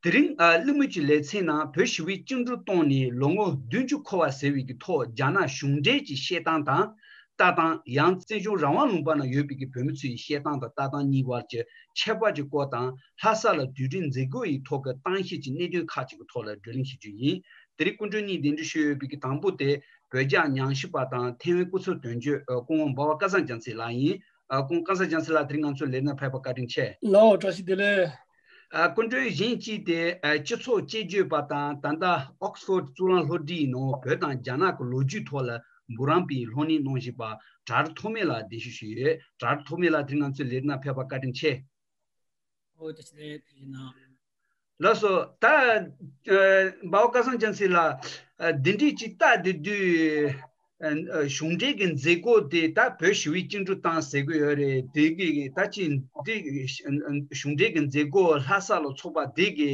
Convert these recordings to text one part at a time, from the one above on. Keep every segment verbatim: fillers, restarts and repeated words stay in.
དེ་རིང་ཨ་གླེང་མོལ་གྱི་ལེ་ཚན་ནང་བོད་ཞི་བའི་བཅིངས་འགྲོལ་བཏང་ནས་ལོ་ངོ་བདུན་ཅུ་འཁོར་བ་ཟེར་བའི་གི་ཐོག་རྒྱ་ནག་གཞུང་འབྲེལ་གྱི་བཤད་སྟངས་དང་ལྟ་སྟངས། ཡང་བཙན་བྱོལ་རང་དབང་ལུང་པ་ན་ཡོད་པའི་གི་བོད་མི་ཚོའི་བཤད་སྟངས་དང་ལྟ་སྟངས་གཉིས་བར་གྱི་ཁྱད་པར་གྱི་སྐོར་དང་། ལྷ་ས་ལ་དུས་དྲན་མཛད་སྒོ་ཡི་ཐོག་གི་གཏམ་བཤད་ཀྱི་གནད་དོན་ཁག་ཅིག་གི་ཐོག་ལ་བགྲོ་གླེང་ཞུ་རྒྱུ་ཡིན། དེ་རིང་སྐུ་མགྲོན་གཉིས་གདན་འདྲེན་ཞུས་ཡོད་པའི་གི་དང་པོ་དེ་བོད་རྒྱ་ཉམས་ཞིབ་པ་དང་ཐེ་ཝན་སྐུ་ཚབ་དོན་གཅོད་ཨ་སྐུ་ངོ་འབའ་བ་སྐལ་བཟང་རྒྱ་མཚོ་ལགས་ཡིན། ཨ་སྐུ་ངོ་སྐལ་བཟང་རྒྱ་མཚོ་ལགས་དེ་རིང་ང་ཚོའི་ལས་རིམ་ནང་ཕེབས་པར་བཀའ་དྲིན་ཆེ། ལགས་འོ། བཀྲ་ཤིས་བདེ་ལེགས། ཨ་སྐུ་མགྲོན་གཞན་གཅིག་དེ་ཨ་སྤྱི་ཚོགས་དཔྱད་བརྗོད་པ་དང་། ད་ལྟ་ཨོག་སི་ཕོར་གཙུག་ལག་སློབ་གྲྭའི་ནང་བོད་དང་རྒྱ་ནག་གི་ལོ་རྒྱུས་ཐོག་ལ་འབུམ་རམས་པའི་སློབ་གཉེར་གནང་བཞིན་པ་བྲག་རི་ཐོགས་མེད་ལགས་གདན་ཞུ་ཞུས་ཡོད། བྲག་རི་ཐོགས་མེད་ལགས་དེ་རིང་ང་ཚོའི་ལས་རིམ་ནང་ཕེབས་པར་བཀའ་དྲིན་ཆེ། ཨོ་བཀྲ་ཤིས་བདེ་ལེགས། ཕེབས་ཞུ་གནང་། ལགས་སོ། ད་ཨ་འབའ་བ་སྐལ་བཟང་རྒྱ་མཚོ་ལགས། ཨ་འདི་འདྲའི་ཅིག་ལྟ་བསྡད་དུས་ཨ་ཨ་གཞུང་འབྲེལ་གྱི་མཛད་སྒོ་དེ་ད་བོད་ཞི་བའི་བཅིངས་འགྲོལ་བཏང་ཟེར་གྱི་ཡོད་རེད། དེ་གི་ད་ཅིག་འདི་གཞུང་འབྲེལ་གྱི་མཛད་སྒོ་ལྷ་ས་ལ་ཚོགས་པ་དེ་གི་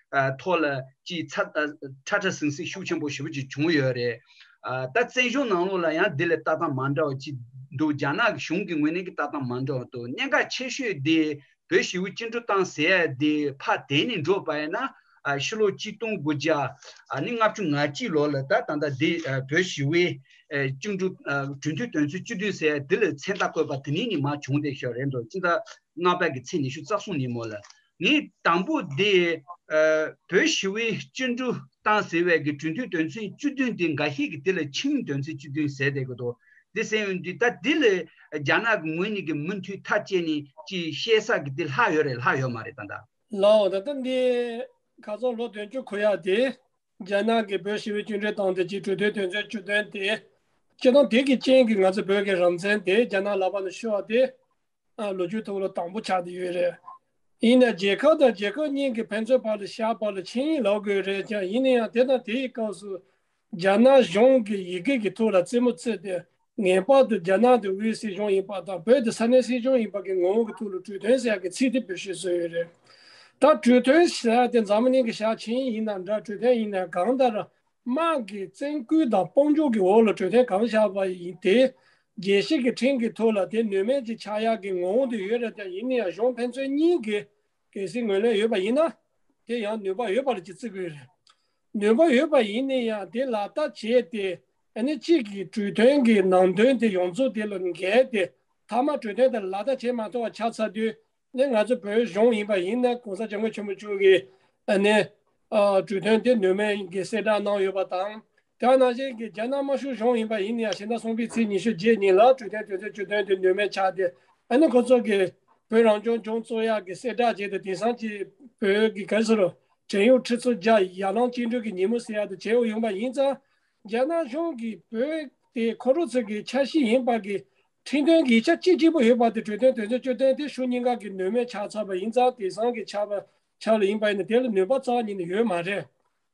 ཨ་ཐོག་ལ་ཅིག་ཚ་ཨ་ཁྲ་ཁྲ་ཟིང་ཟིང་ཤུགས་ཆེན་པོ་ཞེ་པོ་ཅིག་བྱུང་ཡོད་རེད། ཨ་ད་བཙན་བྱོལ་ནང་ལོགས་ལ་ཡང་འདི་ལས་ལྟ་སྟངས་མ་འདྲ་བ་ཅིག་འདུག་རྒྱ་ནག་གི་གཞུང་གི་ངོས་ནས་ཀྱི་ལྟ་སྟངས་མ་འདྲ་བ་འདུག་གནད་འགག་ཆེ་ཤོས་དེ་བོད་ཞི་བའི་བཅིངས་འགྲོལ་བཏང་ཟེར་ཡ་དེ་ཕར་དེད་ནས་འགྲོ་བ་ཡིན་ན། ཨ་ཕྱི་ལོ་གཅིག་སྟོང་དགུ་བརྒྱ་ཨ་ནི་ལྔ་བཅུ་ང་གཅིག་ལོ་ལ་ད་ད་ལྟ་འདི་ཨ་བོད་ཞི་བའི་ཨ་བཅིངས་འགྲོལ་ཨ་གྲོས་མཐུན་དོན་ཚན་བཅུ་བདུན་ཟེར་ཡ་དེ་ལ་མཚན་རྟགས་བཀོད་པ་དེ་ནས་ནི་མར་བྱུང་བསྡད་ཤག་རེད་འདུག་སྤྱི་ཟླ་ལྔ་པའི་གི་ཚེས་ཉི་ཤུ་རྩ་གསུམ་ཉིན་མོ་ལ། ངས་དང་པོ་དེ་ཨ་བོད་ཞི་བའི་བཅིངས་འགྲོལ་བཏང་ཟེར་བའི་གི་གྲོས་མཐུན་དོན་ཚན་བཅུ་བདུན་དེ་འགའ་ཤས་ཀྱིས་དེ་ལ་ཆིངས་ཡིག་དོན་ཚན་བཅུ་བདུན་ཟེར་བསྡད་ཀྱི་འདུག་དེ་ཟེར་ཡོང་དུས་ད་དེ་ལ་རྒྱ་ནག་གི་ངོས་ནས་ཀྱི་མུ་མཐུད་ཐག་བཅད་ནས་ཅིག་བཤད་ས་གི་དེ་ལྷག་ཡོད་རེད་ལྷག་ཡོད་མ་རེད་ད་ལྟ། ལགས་འོ། ད་ལྟ་འདི་ཁ་སང་ལོ་བདུན་ཅུ་འཁོར་ཡག་དེ་རྒྱ་ནག་གིས་བོད་ཞི་བའི་བཅིངས་འགྲོལ་བཏང་སྟེ་ཅིག་གྲོས་མཐུན་དོན་ཚན་བཅུ་བདུན་དེ། སྤྱིར་བཏང་དེ་གི་རྐྱེན་གྱིས་ང་ཚོ་བོད་ཀྱི་རང་བཙན་དེ་རྒྱ་ནག་ལག་པ་ནས་ཤོར་བ་དེ་ཨ་ལོ་རྒྱུས་ཐོག་ལ་དང་པོ་ཆགས་བསྡད་ཡོད་རེད། ཡིན་ནའི་རྒྱལ་ཁབ་དང་རྒྱལ་ཁབ་གཉིས་ཀྱི་ཕན་ཚུན་བར་ལ་བཞག་པ་ལ་ཆིངས་ཡིག་ལབ་དགོས་རེད་ཀྱང་། ཡིན་ན་ཡང་དེ་དང་དེའི་སྐབས་སུ་རྒྱ་ནག་གཞུང་གི་ཡི་གེ་གི་ཐོག་ལ་རྩེད་མོ་རྩེས་ཏེ། ངེས་པར་དུ་རྒྱ་ནག་དེ་དབུས་སྲིད་གཞུང་ཡིན་པ་དང་བོད་དེ་ས་གནས་སྲིད་གཞུང་ཡིན་པ་གི་ངོ་བོ་གི་ཐོག་ལ་གྲོས་མཐུན་ཟེར་ཡག་གི་ཚིག་དེ་བེད་སྤྱོད་བཟོས་ཡོད་རེད། ད་གྲོས་མཐུན་ཟེར་ཡག་དེ་འཛམ་བུ་གླིང་གི་ཞག་ཆིངས་ཡིག་ཡིན་ན་འདྲ། གྲོས་མཐུན་ཡིན་ན་གང་ལྟར་དམག་གི་བཙན་སྐུལ་དང་དཔུང་འཇུག་གི་འོག་ལ་གྲོས་མཐུན་གང་བཞག་པ་ཡིན་དེ། རྒྱལ་སྤྱི་གི་ཁྲིམས་ཀྱི་ཐོག་ལ་དེ་ནུས་མེད་ཅིག་ཆགས་ཡག་གི་ངོ་བོ་དེ་ཡོད་རེད་དེ། ཡིན་ན་ཡང་གཞུང་ཕན་ཚུན་གཉིས་ཀྱིས་གལ་སྲིད་ངོས་ལེན་ཡོད་པ་ཡིན་ན། དེ་ཡང་ནུས་པ་ཡོད་པ་ལ་ཅིག་བརྩི་དགོས་རེད། ནུས་པ་ཡོད་པ་ཡིན་ན་ཡང་དེ་ལག་བསྟར་བྱས་ཏེ། ཨ་ནི་གཅིག་གི་གྲོས་མཐུན་གྱི་ནང་དོན་དེ་ཡོངས་རྫོགས་དེ་ལ་འགལ་ཏེ། མཐའ་མ་གྲོས་མཐུན་དེ་ལག་བསྟར་བྱེད་མ་ཐུབ་པ་ཆགས་ཚར་དུས། ནི་ང་ཚོ་བོད་གཞུང་ཡིན་པ་ཡིན་ན་༸གོང་ས་༸སྐྱབས་མགོན་ཆེན་པོ་མཆོག་གིས་ཨ་ནི་ཨ་གྲོས་མཐུན་དེ་ནུས་མེད་ཀྱི་གསལ་བསྒྲགས་གནང་ཡོད་པ་དང་། དེ་ནང་བཞིན་གྱི་རྒྱ་ནག་དམར་ཤོག་གཞུང་ཡིན་པ་ཡིན་ན་ཡང་ཕྱི་ཟླ་གསུམ་པའི་ཚེས་ཉི་ཤུ་རྗེས་ཉིན་ལ་གྲོས་མཐུན་དོན་ཚན་བཅུ་བདུན་དེ་ནུས་མེད་ཆགས་ཏེ། ཨ་ནི་ཁོ་ཚོ་གིས་བོད་རང་སྐྱོང་ལྗོངས་གཙོ་ཡག་གི་གསལ་བསྒྲགས་བྱས་ཏེ། དེང་སང་གི་བོད་ཀྱི་ག་རེ་ཟེར་རོ། བྲན་གཡོག་ཁྲི་ཚོ་བརྒྱ་ཡར་ལངས་བཅིངས་འགྲོལ་གྱི་ཉིན་མོ་ཟེར་ཡག་དེ་བྱས་ཡོང་བ་ཡིན་ཙང་། རྒྱ་ནག་གཞུང་གིས་བོད་དེ་ཁོ་རང་ཚོ་གི་ཆ་ཤས་ཡིན་པ་གི་ཁྲིམས་དོན་གྱི་ཡིག་ཆ་གཅིག་གཅིག་པོ་ཡོད་པ་དེ་གྲོས་མཐུན་དོན་ཚན་བཅུ་བདུན་དེ་ཕྱོགས་གཉིས་ཀ་གི་ནུས་མེད་ཆགས་ཚར་བ་ཡིན་ཙང་། དེང་སང་གི་ཆགས་པ་ཆགས་ལ་ཡིན་པ་ཡིན་ན་དེ་ལ་ནུས་པ་རྩ་བ་ཉིད་ནས་ཡོད་མ་རེད།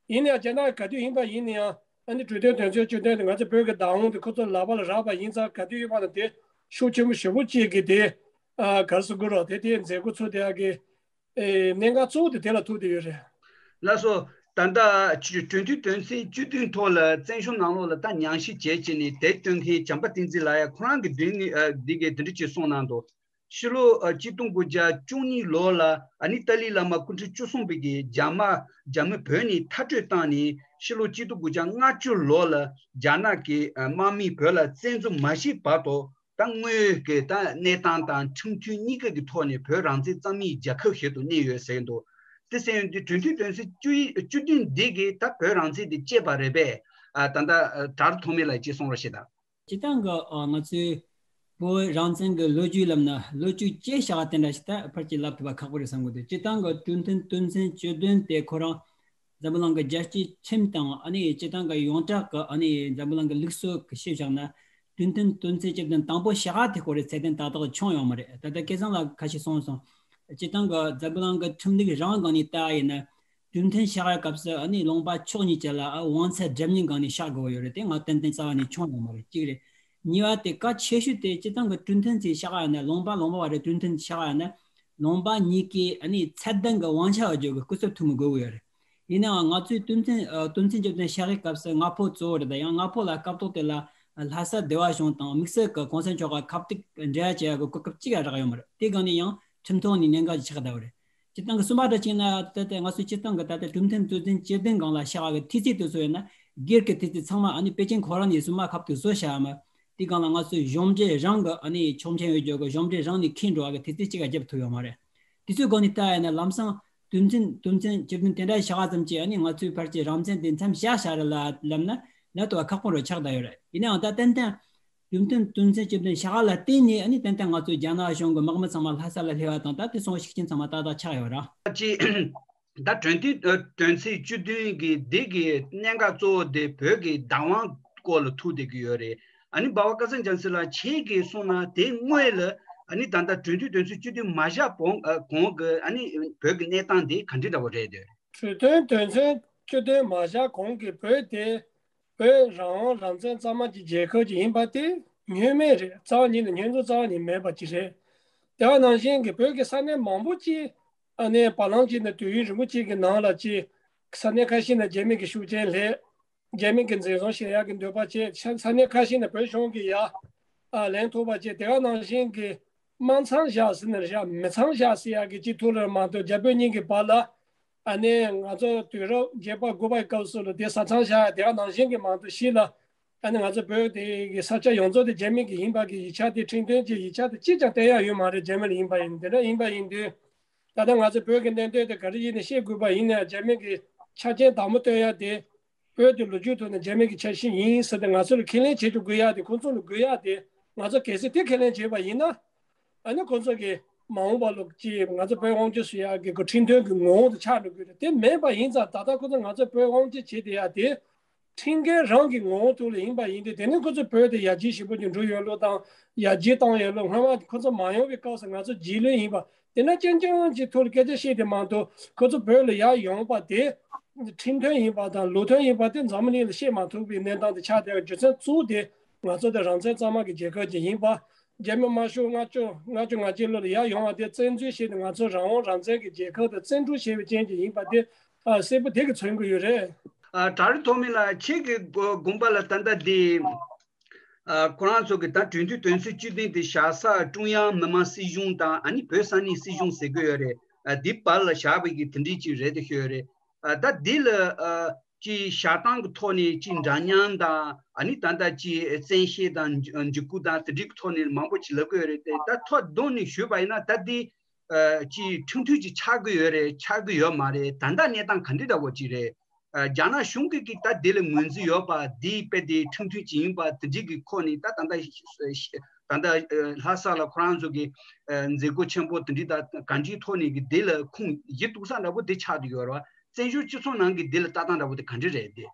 ཡིན་ན་ཡང་རྒྱ་ནག་ག་དུས་ཡིན་པ་ཡིན་ན་ཡང་ཨ་ནི་གྲོས་མཐུན་དོན་ཚན་བཅུ་བདུན་དེ་ང་ཚོ་བོད་ཀྱི་བདག་དབང་དེ་ཁོ་ཚོ་ལག་པ་ལ་རག་པ་ཡིན་ཙང་། ག་དུས་ཡིན་པ་ན་དེ་ཤུགས་ཆེན་པོ་ཞེ་པོ་ཅིག་གིས་དེ་ཨ་ག་རེ་ཟེར་དགོས་རེད། དེ་དེ་མཛད་སྒོ་ཚོགས་བསྡད་ཡག་གི་ཨེ་གནད་འགག་གཙོ་བོ་དེ་དེ་ལ་ཐུག་བསྡད་ཡོད་རེད། ལགས་སོ། ད་ལྟ་གྲོས་མཐུན་དོན་ཚན་བཅུ་བདུན་ཐོག་ལ་བཙན་བྱོལ་ནང་ལོགས་ལ་ད་ཉམས་ཞིབ་བྱས་བྱས་ནས་དེབ་སྟོན་མཁན་བྱམས་པ་བསྟན་འཛིན་ལགས་ཡ་ཁོ་རང་གི་མདུན་ནས་ཨ་འདི་གའི་འདི་འདྲ་ཅིག་གསུངས་གནང་འདུག་ཕྱི་ལོ་ཨ་གཅིག་སྟོང་དགུ་བརྒྱ་བཅུ་གཉིས་ལོ་ལ་ཨ་ནི་ཏཱ་ལའི་བླ་མ་སྐུ་ཕྲེང་བཅུ་གསུམ་པའི་གི་རྒྱ་དམར་རྒྱ་མི་བོད་ནས་མཐར་སྐྲོད་བཏང་ནས། ཕྱི་ལོ་གཅིག་སྟོང་དགུ་བརྒྱ་ལྔ་བཅུ་ལོ་ལ་རྒྱ་ནག་གི་ཨ་དམག་མིས་བོད་ལ་བཙན་འཛུལ་མ་བྱས་བར་དུ། ད་དངོས་ཡོད་ཀྱི་ད་གནས་སྟངས་དང་ཁྲིམས་མཐུན་གཉིས་ཀ་གི་ཐོག་ནས་བོད་རང་བཙན་རྩ་མེད་རྒྱལ་ཁབ་ཞིག་ཏུ་གནས་ཡོད་ཟེར་འདུག་དེ་ཟེར་ཡོང་དུས་གྲོས་མཐུན་དོན་ཚན་བཅུ་བཅུ་བདུན་འདི་གིས་ད་བོད་རང་བཙན་དེ་བཅད་པ་རེད་པས། ཨ་ད་ལྟ་ཨ་བྲག་རི་ཐོགས་མེད་ལགས་ཀྱིས་གསུང་རོགས་བྱེད་དང་། སྤྱིར་བཏང་གི་ཨ་ང་ཚོའི་བོད་རང་བཙན་གྱི་ལོ་རྒྱུས་ལབ་ན་ལོ་རྒྱུས་དཔྱད་བཞག་དེ་འདྲ་ཞིག་ད་ཕལ་ཆེར་ལབ་ཐུབ་པ་ཁག་པོ་རེད་བསམ་གྱི་འདུག་སྤྱིར་བཏང་གི་གྲོས་མཐུན་དོན་ཚན་བཅུ་བདུན་དེ་ཁོ་རང་འཛམ་བུ་གླིང་གི་རྒྱལ་སྤྱིའི་ཁྲིམས་དང་། ཨ་ནི་སྤྱིར་བཏང་གི་ཡོངས་གྲགས་ཀྱི་ཨ་ནི་འཛམ་བུ་གླིང་གི་ལུགས་སྲོལ་གྱི་ཞིབ་བཞག་ན། གྲོས་མཐུན་དོན་ཚན་བཅུ་བདུན་དང་པོ་བཞག་དེ་ཁོ་རེ་ཚད་ལྡན་ཏག་ཏག་བྱུང་ཡོད་མ་རེད། ད་ལྟ་སྐལ་བཟང་ལགས་ཁ་ཤས་གསུངས་སོང་། སྤྱིར་བཏང་གི་འཛམ་བུ་གླིང་གི་ཁྲིམས་ལུགས་རང་སྒང་ནས་ལྟ་ཡིན་ན། གྲོས་མཐུན་བཞག་ཡ་སྐབས་སུ་ཨ་ནི་ལུང་པ་ཕྱོགས་གཉིས་ཀྱི་ལ་ཨ་དབང་ཚད་འདྲ་མཉམ་སྒང་ནས་བཞག་དགོས་ཡོད་རེད། དེ་ང་ཏན་ཏན་རྩ་བ་ནས་བྱུང་ཡོད་མ་རེད། གཅིག་རེད། གཉིས་པ་དེ་གལ་ཆེ་ཤོས་དེ་སྤྱིར་བཏང་གི་གྲོས་མཐུན་ཅིག་བཞག་ཡ་ན་ལུང་པ་ལུང་པ་བ་རེ་གྲོས་མཐུན་བཞག་ཡ་ན་ལུང་པ་གཉིས་ཀའི་ཨ་ནི་ཚད་ལྡན་གྱི་དབང་ཆ་བར་གྱི་སྐུ་ཚབ་འཐུས་མི་དགོས་ཀྱི་ཡོད་རེད། ཡིན་ནའང་ང་ཚོས་དོན་ཚན་ཨ་དོན་ཚན་བཅུ་བདུན་བཞག་ཡའི་སྐབས་སུ་ང་ཕོད་གཙོ་བོ་རེད། ད་ཡང་ང་ཕོད་ལ་སྐབས་ཐོག་དེ་ལ་ལྷ་ས་བདེ་བ་གཞུང་དང་དམིགས་བསལ་གྱི་གོང་ས་མཆོག་ག་ཁ་གཏུག་འབྲེལ་བ་བྱེད་ཡ་གི་གོ་སྐབས་གཅིག་ཡང་རག་ཡོད་མ་རེད། དེ་སྒང་ནས་ཡང་ཁྲིམས་ཐོག་ནས་གནད་འགག་ཅིག་ཆགས་བསྡད་པ་རེད། སྤྱིར་བཏང་གི་གསུམ་པ་འདྲ་བྱས་ན་ད་ལྟ་ང་ཚོ་སྤྱིར་བཏང་གི་ད་ལྟ་གྲོས་མཐུན་དོན་ཚན་བཅུ་བདུན་སྒང་ལ་བཞག་གི་ཐེལ་ཙེ་དེ་ཚོ་ཡིན་ན་སྒེར་གྱི་ཐེལ་ཙེ་ཚང་མ་ཨ་ནི་པེ་ཅིན་ཁོ་རང་ནས་གསུམ་མ་ཁབ་ཏུ་བཟོ་བཞག་ཡ་མ། དེ་སྒང་ལ་ང་ཚོའི་གཞུང་འབྲེལ་རང་གི་ཨ་ནི་ཆོག་མཆན་ཡོད་རྒྱུ་གི་གཞུང་འབྲེལ་རང་ནས་འཁྱེར་འགྲོ་བ་གི་ཐེལ་ཙེ་གཅིག་ག་བརྒྱབ་ཐུབ་ཡོད་མ་རེད། དེ་ཚོའི་སྒང་ནས་ལྟ་ཡ་ན་ལམ་སང་དོན་ཚན་དོན་ཚན་བཅུ་བདུན་དེ་འདྲ་བཞག་ཙམ་གྱིས་ཨ་ནི་ང་ཚོའི་ཕལ་ཆེར་རང་བཙན་དེ་མཚམས་བཞག་བཞག་རེད་ལ་ལབ་ན་ལབ་ཐུབ་པ་ཁག་པོ་རུ་ཆགས་བསྡད་ཡོད་རེད། ཡིན་ནའང་ད་ཏན་ཏན་གྲོས་མཐུན་དོན་ཚན་བཅུ་བདུན་བཞག་ལ་བརྟེན་ནས་ཨ་ནི་ཏན་ཏན་ང་ཚོའི་རྒྱ་ནག་གཞུང་གི་དམག་མི་ཚང་མ་ལྷ་ས་ལ་སླེབས་པ་དང་ད་དེ་སོང་ཤུགས་རྐྱེན་ཚང་མ་ཏག་ཏག་ཆགས་ཡོད་ར། ཅི། ད་གྲོས་མཐུན་ཨ་དོན་ཚན་བཅུ་བདུན་གྱི་འདི་གི་གནད་འགག་གཙོ་བོ་དེ་བོད་ཀྱི་བདག་དབང་སྐོར་ལ་ཐུག་བསྡད་ཀྱི་ཡོད་རེད། ཨ་ནི་འབའ་བ་སྐལ་བཟང་རྒྱ་མཚོ་ལགས་ཁྱེད་ཀྱིས་གསུངས་ན་དེ་སྔོན་ལ་ཨ་ནི་ད་ལྟ་གྲོས་མཐུན་དོན་ཚན་བཅུ་བདུན་མ་བཞག་གོང་ཨ་གོང་གི་ཨ་ནི་བོད་ཀྱི་གནས་སྟངས་དེ་ག་འདྲ་འདྲ་བོ་རེད་འདོད། གྲོས་མཐུན་དོན་ཚན་བཅུ་བདུན་མ་བཞག་གོང་གི་བོད་དེ་བོད་རང་དབང་རང་བཙན་གཙང་མ་གྱི་རྒྱལ་ཁབ་ཅིག་ཡིན་པ་དེ་སྨྱོན་མེད་རེད། རྩ་བ་ཉིད་ནས་སྨྱོན་རྫོང་རྩ་བ་ཉིད་མེད་པ་ཅིག་རེད། དེ་བ་ནང་བཞིན་གྱི་བོད་ཀྱི་ས་གནས་མང་པོ་ཅིག་ཨ་ནི་བར་ལམ་ཅིག་ནས་དུས་ཡུན་རིང་པོ་ཅིག་གི་ནང་ལ་ཅིག་ས་གནས་ཁ་ཤས་ནས་རྒྱ་མི་གི་ཤུགས་རྐྱེན་སླེབས། རྒྱ་མི་གི་འཛིན་བཟུང་བྱེད་ཡག་གི་འདོད་པ་བྱས། ས་ས་གནས་ཁ་ཤས་ནས་བོད་གཞུང་གི་ཡ་ཨ་ལེན་ཐུབ་པ་བྱས། དེ་ག་ནང་བཞིན་གྱི་དམག་མཚམས་བཞག་ཟེར་ནས་བཞག་མི་མཚམས་བཞག་ཟེར་ཡག་གི་ཅིག་ཐུག་ལ་མ་གཏོགས་རྒྱ་བོད་གཉིས་ཀྱི་བར་ལ་ཨ་ནི་ང་ཚོ་དུས་རབས་བརྒྱད་པ་དགུ་པའི་སྐབས་སུ་ལ་དེ་ས་མཚམས་བཞག་ཡ་དེ་ག་ནང་བཞིན་གྱི་མ་གཏོགས་ཕྱི་ལ་ཨ་ནི་ང་ཚོ་བོད་དེ་གི་ས་ཆ་ཡོངས་རྫོགས་དེ་རྒྱ་མི་གི་ཡིན་པ་གི་ཡིག་ཆ་དེ་ཁྲིམས་མཐུན་གྱི་ཡིག་ཆ་དེ་གཅིག་ཀྱང་བསྟན་ཡག་ཡོད་མ་རེད། རྒྱ་མི་ལ་ཡིན་པ་ཡིན་དེ་འདྲ་ཡིན་པ་ཡིན་དུས། ད་ལྟ་ང་ཚོ་བོད་ཀྱི་གནད་དོན་དེ་ག་རེ་ཡིན་ནས་ཤེས་དགོས་པ་ཡིན་ན་རྒྱ་མི་གི་ཆ་རྐྱེན་དང་པོ་བཏོན་ཡ་དེ་བོད་དེ་ལོ་རྒྱུས་ཐོག་ནས་རྒྱ་མི་གི་ཆ་ཤས་ཡིན་ཟེར་ཏེ་ང་ཚོ་ལ་ཁས་ལེན་བྱེད་རྒྱུ་དགོས་ཡ་དེ་ཁོང་ཚོ་ལ་དགོས་ཡ་དེ་ང་ཚོ་གལ་སྲིད་དེ་ཁས་ལེན་བྱས་པ་ཡིན་ན་ཨ་ནི་ཁོང་ཚོ་གི་མ་འོངས་པ་ལ་ཅིག་ང་ཚོ་བོད་དབང་སྒྱུར་ཞུ་ཡ་གི་གོ་ཁྲིམས་མཐུན་གྱི་ངོ་བོ་དེ་ཆགས་འགྲོ་གི་རེད། དེ་མེད་པ་ཡིན་ཙང་ད་ལྟ་ཁོང་ཚོ་ང་ཚོ་བོད་དབང་སྒྱུར་བྱེད་བསྡད་ཡ་དེ་ཁྲིམས་འགལ་རང་གི་ངོ་བོ་ཐོག་ལ་ཡིན་པ་ཡིན་དུས་དེ་ནི་ཁོ་ཚོ་བོད་དེ་ཡར་རྒྱས་ཞེ་པོ་ཅིག་འགྲོ་ཡོད་ལོ་དང་ཡར་རྒྱས་བཏང་ཡོད་ལོ། སྔོན་མ་ཁོ་ཚོ་མ་ཡོང་བའི་སྐབས་སུ་ང་ཚོ་རྗེས་ལུས་ཡིན་པ་དེ་ན་རྐྱང་རྐྱང་གི་ཐོག་ལ་སྐད་ཆ་བཤད་དེ་མ་གཏོགས་ཁོ་ཚོ་བོད་ལ་ཡར་ཡོང་བ་དེ་ཁྲིམས་མཐུན་ཡིན་པ་དང་ལུགས་མཐུན་ཡིན་པ་དེ་འཛམ་བུ་གླིང་ལ་བཤད་མ་ཐུབ་པའི་གནས་སྟངས་དེ་ཆགས་བསྡད་པའི་རྒྱུ་མཚན་གཙོ་བོ་དེ་ང་ཚོ་དེ་རང་བཙན་གཙང་མ་གི་རྒྱལ་ཁབ་ཅིག་ཡིན་པ། རྒྱ་མི་དམར་ཤོག་ལྔ་བཅུ་ལྔ་བཅུ་ང་གཅིག་ལོ་ལ་ཡར་ཡོང་བ་དེ་བཙན་འཛུལ་བྱས་ཏེ་ང་ཚོ་རང་དབང་རང་བཙན་གྱི་རྒྱལ་ཁབ་དེ་བཙན་འཕྲོག་བྱས་པའི་རྐྱེན་གྱིས་ཡིན་པ་དེ་ཨ་གསལ་པོ་དེ་གིས་མཚོན་གྱི་ཡོད་རེད། ཨ་གྲྭ་རིགས་ཐོགས་མེད་ལགས་ཁྱེད་ཀྱི་དགོངས་པ་ལ་ད་ལྟ་འདི་ཨ་ཁོ་རང་ཚོ་གི་ད་གྲོས་མཐུན་དོན་ཚན་བཅུ་བདུན་དེ་བཞག་ས་ཀྲུང་དབྱང་མི་དམངས་སྲིད་གཞུང་དང་ཨ་ནི་བོད་ས་གནས་སྲིད་གཞུང་ཟེར་གྱི་ཡོད་རེད། ཨ་འདི་བར་ལ་བཞག་པའི་གི་དེ་འདྲའི་ཅིག་རེད་དེ་ཤོད་ཡོད་རེད། ཨ་ད་འདི་ལ་ཨ་ཅིག་བཞག་སྟངས་ཀྱི་ཐོག་ནས་ཅིག་འདྲ་མཉམ་དང་ཨ་ནི་ད་ལྟ་ཅིག་བཙན་ཤེད་དང་འཇུ་འཇུ་སྐུལ་དང་དེ་འདྲའི་ཐོག་ནས་མང་པོ་ཅིག་ལབ་ཀྱི་ཡོད་རེད་དེ། ད་ཐོག་དོན་ནས་ཞུས་པ་ཡིན་ན་ད་འདི་ཨ་ཅིག་ཁྲིམས་མཐུན་ཅིག་ཆགས་ཀྱི་ཡོད་རེད་ཆགས་ཀྱི་ཡོད་མ་རེད། ད་ལྟ་གནས་སྟངས་ག་འདྲ་འདྲ་བོ་ཅིག་རེད། ཨ་རྒྱ་ནག་གཞུང་གིས་ཀྱིས་ད་འདི་ལ་ངོས་འཛིན་ཡོད་པ་འདི་དཔེ་དེ་ཁྲིམས་མཐུན་ཅིག་ཡིན་པ་དེ་འདྲའི་གི་ཁོ་ནས་ད་ད་ལྟ་ད་ལྟ་ལྷ་ས་ལ་ཁོ་རང་ཚོ་གི་མཛད་སྒོ་ཆེན་པོ་དེ་འདྲའི་ད་གང་ཅིའི་ཐོག་ནས་གི་འདི་ལ་ཁུངས་ཡིད་གཏུགས་ས་འདྲ་པོ་དེ་ཆགས་བསྡད་ཡོད་རེད་བ། བཙན་བྱོལ་སྤྱི་ཚོགས་ནང་གི་འདི་ལ་ལྟ་སྟངས་འདྲ་པོ་དེ་ག་འདྲ་རེད་དེ།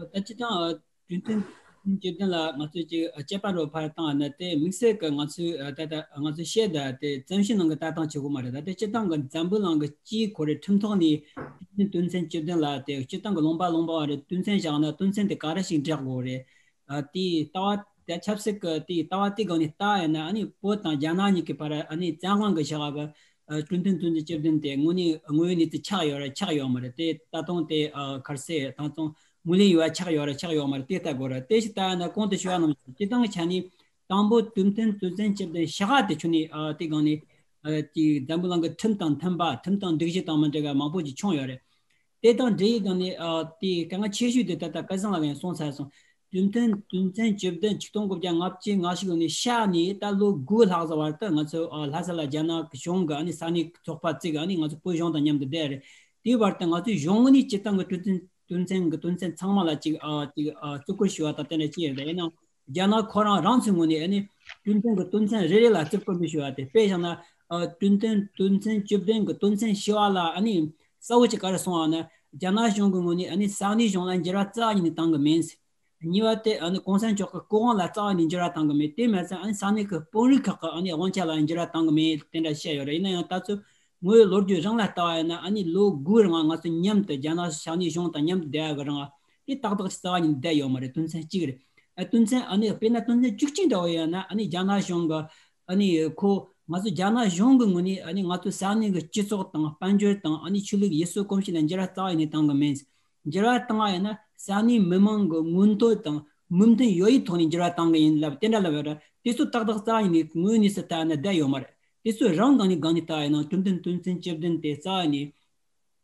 ད་སྤྱིར་བཏང་གྲོས་མཐུན་བཅུ་བདུན་ལ་ང་ཚོས་ཅིག་དཔྱད་པ་རོ་ཕར་བཏང་ན་དེ་དམིགས་བསལ་གྱི་ང་ཚོས་ད་ལྟ་ང་ཚོས་བཤད་ད་དེ་བཙན་བྱོལ་ནང་གི་ལྟ་སྟངས་བྱེད་དགོས་མ་རེད། ད་དེ་སྤྱིར་བཏང་གི་འཛམ་བུ་གླིང་གི་སྤྱིའི་གོ་རེ་ཁྲིམས་ཐོག་ནས་གྲོས་མཐུན་དོན་ཚན་བཅུ་བདུན་ལ་དེ་སྤྱིར་བཏང་གི་ལུང་པ་ལུང་པ་བ་རེ་དོན་ཚན་བཞག་ན་དོན་ཚན་དེ་ག་རེ་ཞིག་འགྲེལ་དགོས་རེད། ཨ་དེའི་ལྟ་བ་དེ་ཆབ་སྲིད་ཀྱི་དེའི་ལྟ་བ་དེ་སྒང་ནས་ལྟ་ཡིན་ན་ཨ་ནི་བོད་དང་རྒྱ་ནག་གཉིས་ཀྱི་བར་ཨ་ནི་བཙན་དབང་གི་བྱ་བ་གི་ཨ་གྲོས་མཐུན་དོན་ཚན་བཅུ་བདུན་དེ་དངོས་གནས་དངོས་ཡོད་གནས་ཚུལ་ཆགས་ཡོད་ར་ཆགས་ཡོད་མ་རེད། དེ་ད་དུང་དེ་ཨ་ག་རེ་ཟེར་ད་དུང་ངོས་ལེན་ཡོད་ར་ཆགས་ཡོད་ར་ཆགས་ཡོད་མ་རེད། དེ་ལྟ་དགོས་ར། དེ་ཞིག་ལྟ་ཡིན་ན་གོང་དུ་ཞུ་བ་ནང་བཞིན་སྤྱིར་བཏང་གི་ཆ་ནས་དང་པོ་གྲོས་མཐུན་དོན་ཚན་བཅུ་བདུན་བྱ་དགའ་དེ་ཆུ་ནས་ཨ་དེ་སྒང་ནས་ཨ་དེ་འཛམ་བུ་གླིང་གི་ཁྲིམས་དང་མཐུན་པ་ཁྲིམས་དང་སྒྲིག་གཞི་དང་མི་འགལ་བ་མང་པོ་ཞིག་བྱུང་ཡོད་རེད། དེ་དང་འབྲེལ་ཡོད་སྒང་ནས་ཨ་དེ་དཀའ་ངལ་ཆེ་ཤོས་དེ་ད་ལྟ་སྐལ་བཟང་ལགས་ཀྱིས་གསུངས་ཚར་སོང་། གྲོས་མཐུན་དོན་ཚན་བཅུ་བདུན་ཆིག་སྟོང་དགུ་བརྒྱ་ལྔ་བཅུ་ང་བཞི་ལོ་ནས་བཞག་ནས་ད་ལོ་དགུ་ལྷག་ཙམ་བར་དུ་ང་ཚོ་ཨ་ལྷ་ས་ལ་རྒྱ་ནག་གི་གཞུང་གི་ཨ་ནི་ས་གནས་ཚོགས་པ་བཙུགས་ཨ་ནི་ང་ཚོ་བོད་གཞུང་དང་མཉམ་དུ་བསྡད་རེད། དེའི་བར་དུ་ང་ཚོའི་གཞུང་ངོས་ནས་སྤྱིར་བཏང་གི་གྲོས་མཐུན་དོན་ཚན་གྱི་དོན་ཚན་ཚང་མ་ལ་ཅིག་ཨ་ཅིག་ཨ་བརྩི་བཀུར་ཞུ་བ་དང་དེ་འདྲ་བྱས་ཡོད་རེད། ཡིན་ནའང་རྒྱ་ནག་ཁོ་རང་རང་ཚོའི་ངོས་ནས་ཨ་ནི་གྲོས་མཐུན་གྱི་དོན་ཚན་རེ་རེ་ལ་བརྩི་བཀུར་མི་ཞུ་བ་དེ་དཔེ་བཞག་ན་ཨ་གྲོས་མཐུན་དོན་ཚན་བཅུ་བདུན་གྱི་དོན་ཚན་བཞི་བ་ལ་ཨ་ནི་གསལ་བོ་ཅིག་ག་རེ་གསུངས་པ་ན་རྒྱ་ནག་གཞུང་གི་ངོས་ནས་ཨ་ནི་ས་གནས་གཞུང་ལ་འགྱུར་བ་རྩ་བ་ཉིད་ནས་བཏང་གི་མེད། གཉིས་པ་དེ་ཨ་ནི་གོང་ས་མཆོག་གི་སྐུ་དབང་ལ་རྩ་བ་ནས་འགྱུར་བ་བཏང་གི་མེད། དེ་མ་ཟད་ཨ་ནི་ས་གནས་ཀྱི་དཔོན་རིགས་ཁག་གི་ཨ་ནི་དབང་ཆ་ལ་འགྱུར་བ་བཏང་གི་མེད་དེ་འདྲ་བཤད་ཡོད་རེད། ཡིན་ན་ཡང་ད་ཚོད་ངོས་ལོ་རྒྱུས་རིང་ལ་ལྟ་བ་ཡིན་ན་ཨ་ནི་ལོ་དགུའི་རིང་ང་ཚོ་མཉམ་དུ་རྒྱ་ནག་ས་གནས་གཞུང་དང་མཉམ་དུ་བསྡད་ཡ་གི་རིང་དེ་ཏག་ཏག་རྩ་བ་ཉིད་ནས་བསྡད་ཡོད་མ་རེད། དོན་ཚན་གཅིག་རེད། ཨ་དོན་ཚན་ཨ་ནི་དཔེར་ན་དོན་ཚན་བཅུ་གཅིག་འདྲ་བོ་ཡིན་ན་ཨ་ནི་རྒྱ་ནག་གཞུང་གི་ཨ་ནི་ཁོ་ང་ཚོ་རྒྱ་ནག་གཞུང་གི་ངོས་ནས་ཨ་ནི་ང་ཚོ་ས་གནས་ཀྱི་སྤྱི་ཚོགས་དང་དཔལ་འབྱོར་དང་ཨ་ནི་ཆོས་ལུགས་ཡུལ་སྲོལ་གོམས་གཤིས་ལ་འགྱུར་བ་རྩ་བ་ཉིད་ནས་བཏང་གི་མེད། འགྱུར་བ་བཏང་བ་ཡིན་ན་ས་གནས་མི་མང་གི་མངོན་འདོད་དང་མོས་མཐུན་ཡོད་ཡུལ་ཐོག་ནས་འགྱུར་བ་བཏང་གི་ཡིན་ལབ་དེ་འདྲ་ལབ་ཡོད་རེད། དེ་ཚོ་ཏག་ཏག་རྩ་བ་ཉིད་ནས་དངོས་གནས་སུ་ལྟ་ན་བསྡད་ཡོད་མ་རེད། དེ་ཚོ་རང་སྒང་ནས་སྒང་ནས་ལྟ་ཡིན་ན་གྲོས་མཐུན་དོན་ཚན་བཅུ་བདུན་དེ་རྩ་བ་ནས་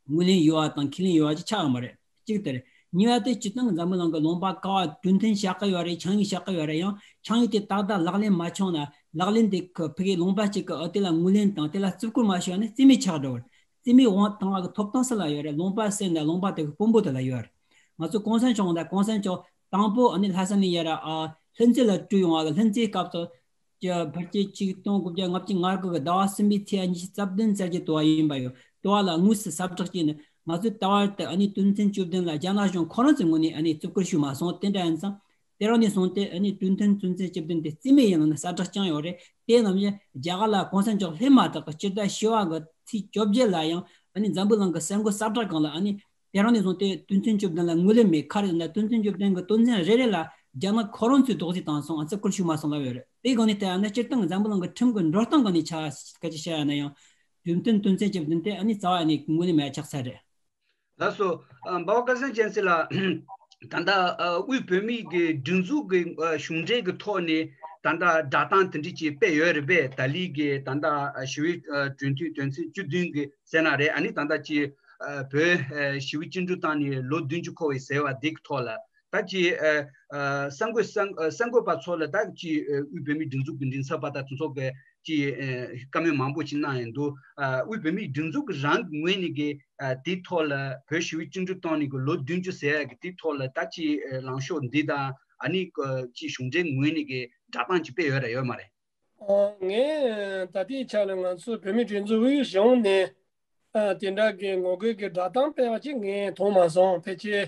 ངོས་ལེན་ཡོད་པ་དང་ཁས་ལེན་ཡོད་པ་ཅིག་ཆགས་ཡོད་མ་རེད། གཅིག་དེ་རེད། གཉིས་པ་དེ་སྤྱིར་བཏང་འཛམ་བུ་གླིང་གི་ལུང་པ་ག་བ་གྲོས་མཐུན་བཞག་གི་ཡོད་རེད། ཆིངས་ཡིག་བཞག་གི་ཡོད་རེད། ཡང་ཆིངས་ཡིག་དེ་ཏག་ཏག་ལག་ལེན་མ་བྱུང་ན་ལག་ལེན་དེ་ཁོ་ཕ་གིའི་ལུང་པ་གཅིག་གི་ཨ་དེ་ལ་ངོས་ལེན་དང་དེ་ལ་བརྩི་བཀུར་མ་བྱས་ན་རྩིས་མེད་ཆགས་འགྲོ་བར། རྩིས་མེད་དབང་བཏང་བ་གི་ཐོབ་ཐང་སུ་ལ་ཡོད་རེད། ལུང་པ་ཟེར་ན་ལུང་པ་དེ་གི་དཔོན་པོ་དེ་ལ་ཡོད་རེད། ང་ཚོ་གོང་ས་མཆོག་དང་གོང་ས་མཆོག་དང་པོ་ཨ་ནི་ལྷ་ས་ནས་ཡར་ཨ་ལྷུན་རྩེ་ལ་བྲོས་ཡོང་བ་གི་ལྷུན་རྩེའི་སྐབས་སུ་ཀྱི་ཕལ་ཆེར་ཆིག་སྟོང་དགུ་བརྒྱ་ལྔ་བཅུ་ང་དགུ་གི་ཟླ་བ་གསུམ་པའི་ཚེས་ཉི་ཤུ་རྩ་བདུན་ཚར་གྱི་དུ་བ་ཡིན་པ་ཡོད། དུ་བ་ལ་དངོས་སུ་གསལ་བསྒྲགས་བྱས་ནས་ང་ཚོས་ད་བར་དུ་ཨ་ནི་དོན་ཚན་བཅུ་བདུན་ལ་རྒྱ་ནག་གཞུང་ཁོ་རང་ཚོའི་ངོས་ནས་ཨ་ནི་བརྩི་བཀུར་ཞུས་མ་སོང་། དེ་འདྲ་ཡིན་ཙང་དེ་རིང་ནས་བཟུང་སྟེ་ཨ་ནི་དོན་ཚན་དོན་ཚན་བཅུ་བདུན་དེ་རྩིས་མེད་ཡིན་ལབ་ནས་གསལ་བསྒྲགས་བསྐྱངས་ཡོད་རེད། དེ་རྣམས་ཀྱིས་རྒྱ་གར་ལ་གོང་ས་མཆོག་སླེབས་མ་ཐག་གི་སྤྱི་ཟླ་བཞི་པ་གི་ཚེས་བཅོ་བརྒྱད་ལ་ཡང་ཨ་ནི་འཛམ་བུ་གླིང་གི་གསར་འགོད་གསལ་བསྒྲགས་སྒང་ལ་ཨ་ནི་དེ་རིང་ནས་བཟུང་སྟེ་དོན་ཚན་བཅུ་བདུན་ལ་ངོས་ལེན་མེད། ག་རེ་ཟེར་ན་དོན་ཚན་བཅུ་བདུན་གྱི་དོན་ཚན་རེ་རེ་ལ་རྒྱ་ནག་ཁོ་རང་ཚོས་རྡོག་རྫིས་བཏང་སོང་། ཨ་བརྩི་བཀུར་ཞུས་མ་སོང་ལབ་ཡོད་རེད། དེའི་སྒང་ནས་བལྟས་ན་སྤྱིར་བཏང་འཛམ་བུ་གླིང་གི་ཁྲིམས་ཀྱི་འགྲོ་སྟངས་སྒང་ནས་ཆ་སྐད་ཆ་བཤད་ཡ་ན་ཡང་དོན་ཚན་དོན་ཚན་བཅུ་བདུན་དེ་ཨ་ནི་རྩ་བ་ནས་ངོས་ལེན་མེད་ཆགས་ཚར་རེད། ལགས་སོ། ཨ་འབའ་བ་སྐལ་བཟང་ཅན་སྲིད་ལགས། ད་ལྟ་ཨ་དབུས་བོད་མིའི་གི་སྒྲིག་འཛུགས་ཀྱི་ཨ་གཞུང་འབྲེལ་གྱི་ཐོག་ནས་ད་ལྟ་བསྒྲགས་གཏམ་དེ་འདྲ་ཅིག་སྤེལ་ཡོད་རེད་པས། ད་ལི་གི་ད་ལྟ་ཨ་ཞི་བའི་ཨ་གྲོས་མཐུན་དོན་ཚན་བཅུ་བདུན་གྱི་ཟེར་ན་རེད། ཨ་ནི་ད་ལྟ་ཅིག་ཨ་བོད་ཨ་ཞི་བའི་བཅིངས་འགྲོལ་བཏང་ནས་ལོ་བདུན་ཅུ་འཁོར་བའི་ཟེར་བ་འདི་གི་ཐོག་ལ་ད་ཅིག་ཨ་ཨ་གསར་འགོད་གསར་ཨ་གསར་འགོད་པ་ཚོ་ལ་ད་ཅིག་ཨ་དབུས་བོད་མིའི་སྒྲིག་འཛུགས་ཀྱི་མགྲིན་ཚབ་པ་དང་དེ་ཚོ་གི་ཅིག་ཨ་བཀའ་མོལ་མང་པོ་ཅིག་གནང་ཡོད་འདུག་ཨ་དབུས་བོད་མིའི་སྒྲིག་འཛུགས་ཀྱི་རང་གི་ངོས་ནས་གི་ཨ་དེའི་ཐོག་ལ་བོད་ཞི་བའི་བཅིངས་འགྲོལ་བཏང་ནས་གི་ལོ་བདུན་ཅུ་ཟེར་ཡ་གི་དེའི་ཐོག་ལ་ད་ཅི་ཨ་ལངས་ཕྱོགས་འདི་དང་ཨ་ནི་ཀ་ཅི་གཞུང་འབྲེལ་ངོས་ནས་གི་བསྒྲགས་གཏམ་ཅིག་སྤེལ་ཡོད་ར་ཡོད་མ་རེད། ཨ་ངས་ད་ལྟའི་ཆ་ལ་ང་ཚོ་བོད་མིའི་སྒྲིག་འཛུགས་དབུས་གཞུང་ནས་ཨ་དེ་འདྲ་གི་ངོ་རྒོལ་གི་བསྒྲགས་གཏམ་སྤེལ་བ་ཅིག་ངས་མཐོང་མ་སོང་། ཕལ་ཆེར་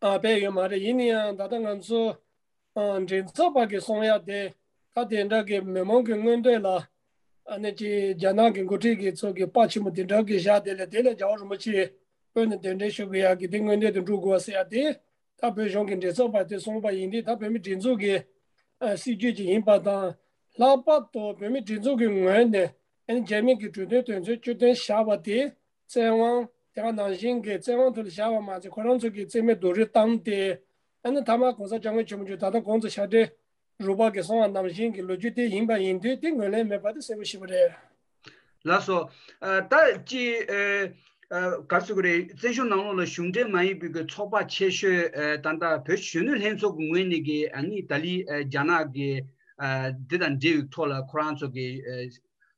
ཨ་སྤེལ་ཡོད་མ་རེད། ཡིན་ན་ཡང་ད་ལྟ་ང་ཚོ་ཨ་མགྲིན་ཚབ་པ་གི་གསུང་ཡ་དེ་ད་དེ་འདྲ་གི་མི་མང་གི་མངོན་འདོད་ལ་ཨ་ནི་ཅི་རྒྱ་ནག་གི་འགོ་ཁྲིད་ཀྱི་ཚོ་གི་དཔའ་ཆེན་པོ་དེ་འདྲ་གི་བཞག་དེ་ལས་དེ་ལས་རྒྱལ་བ་རིན་པོ་ཆེ་བོད་ནས་གདན་འདྲེན་ཞུ་དགོས་ཡ་གི་དེ་མངོན་འདོད་དུ་འགྲོ་དགོས་པ་ཟེར་ཡ་དེ་ད་བོད་གཞུང་གི་མགྲིན་ཚབ་པ་དེ་གསུངས་པ་ཡིན་དུས་ད་བོད་མི་སྒྲིག་འཛུགས་ཀྱི་ཨ་སྲིད་ཇུས་ཅིག་ཡིན་པ་དང་། ལྷག་པར་དུ་བོད་མི་སྒྲིག་འཛུགས་ཀྱི་ངོས་ནས་ཨ་ནི་རྒྱ་མི་གི་གྲོས་མཐུན་དོན་ཚན་བཅུ་བདུན་བཞག་པ་དེ་བཙན་དབང་དེ་ག་ནང་བཞིན་གྱི་བཙན་དབང་ཐོག་ལ་བཞག་པ་མ་ཚད་ཁོ་རང་ཚོ་གི་རྩིས་མེད་རྡོག་རོལ་བཏང་སྟེ་ཨ་ནི་མཐའ་མ་གོང་ས་སྐྱབས་མགོན་ཆེན་པོ་མཆོག་ད་ལྟ་གོང་དུ་ཕྱག་སྦྲེལ་རོགས་པ་གིས་གསུངས་པ་ནང་བཞིན་གྱི་ལོ་རྒྱུས་དེ་ཡིན་པ་ཡིན་དུས་དེ་ངོས་ལེན་མེད་པ་དེ་གསལ་པོ་ཞེ་པོ་རེད། ལགས་སོ། ཨ་ད་ཅི་ཨ་ཨ་ག་རེ་ཟེར་དགོས་རེད། བཙན་བྱོལ་ནང་ལོགས་ལ་གཞུང་འབྲེལ་མ་ཡིན་པའི་གི་ཚོགས་པ་ཆེ་ཤོས་ཨ་ད་ལྟ་བོད་གཞོན་ནུ་ལྷན་ཚོགས་ཀྱི་ངོས་ནས་གི་ཨ་ནི་ད་ལི་ཨ་རྒྱ་ནག་གི་ཨ་འདི་དང་འབྲེལ་བའི་ཐོག་ལ་ཁོ་རང་ཚོ་གི་ཨ་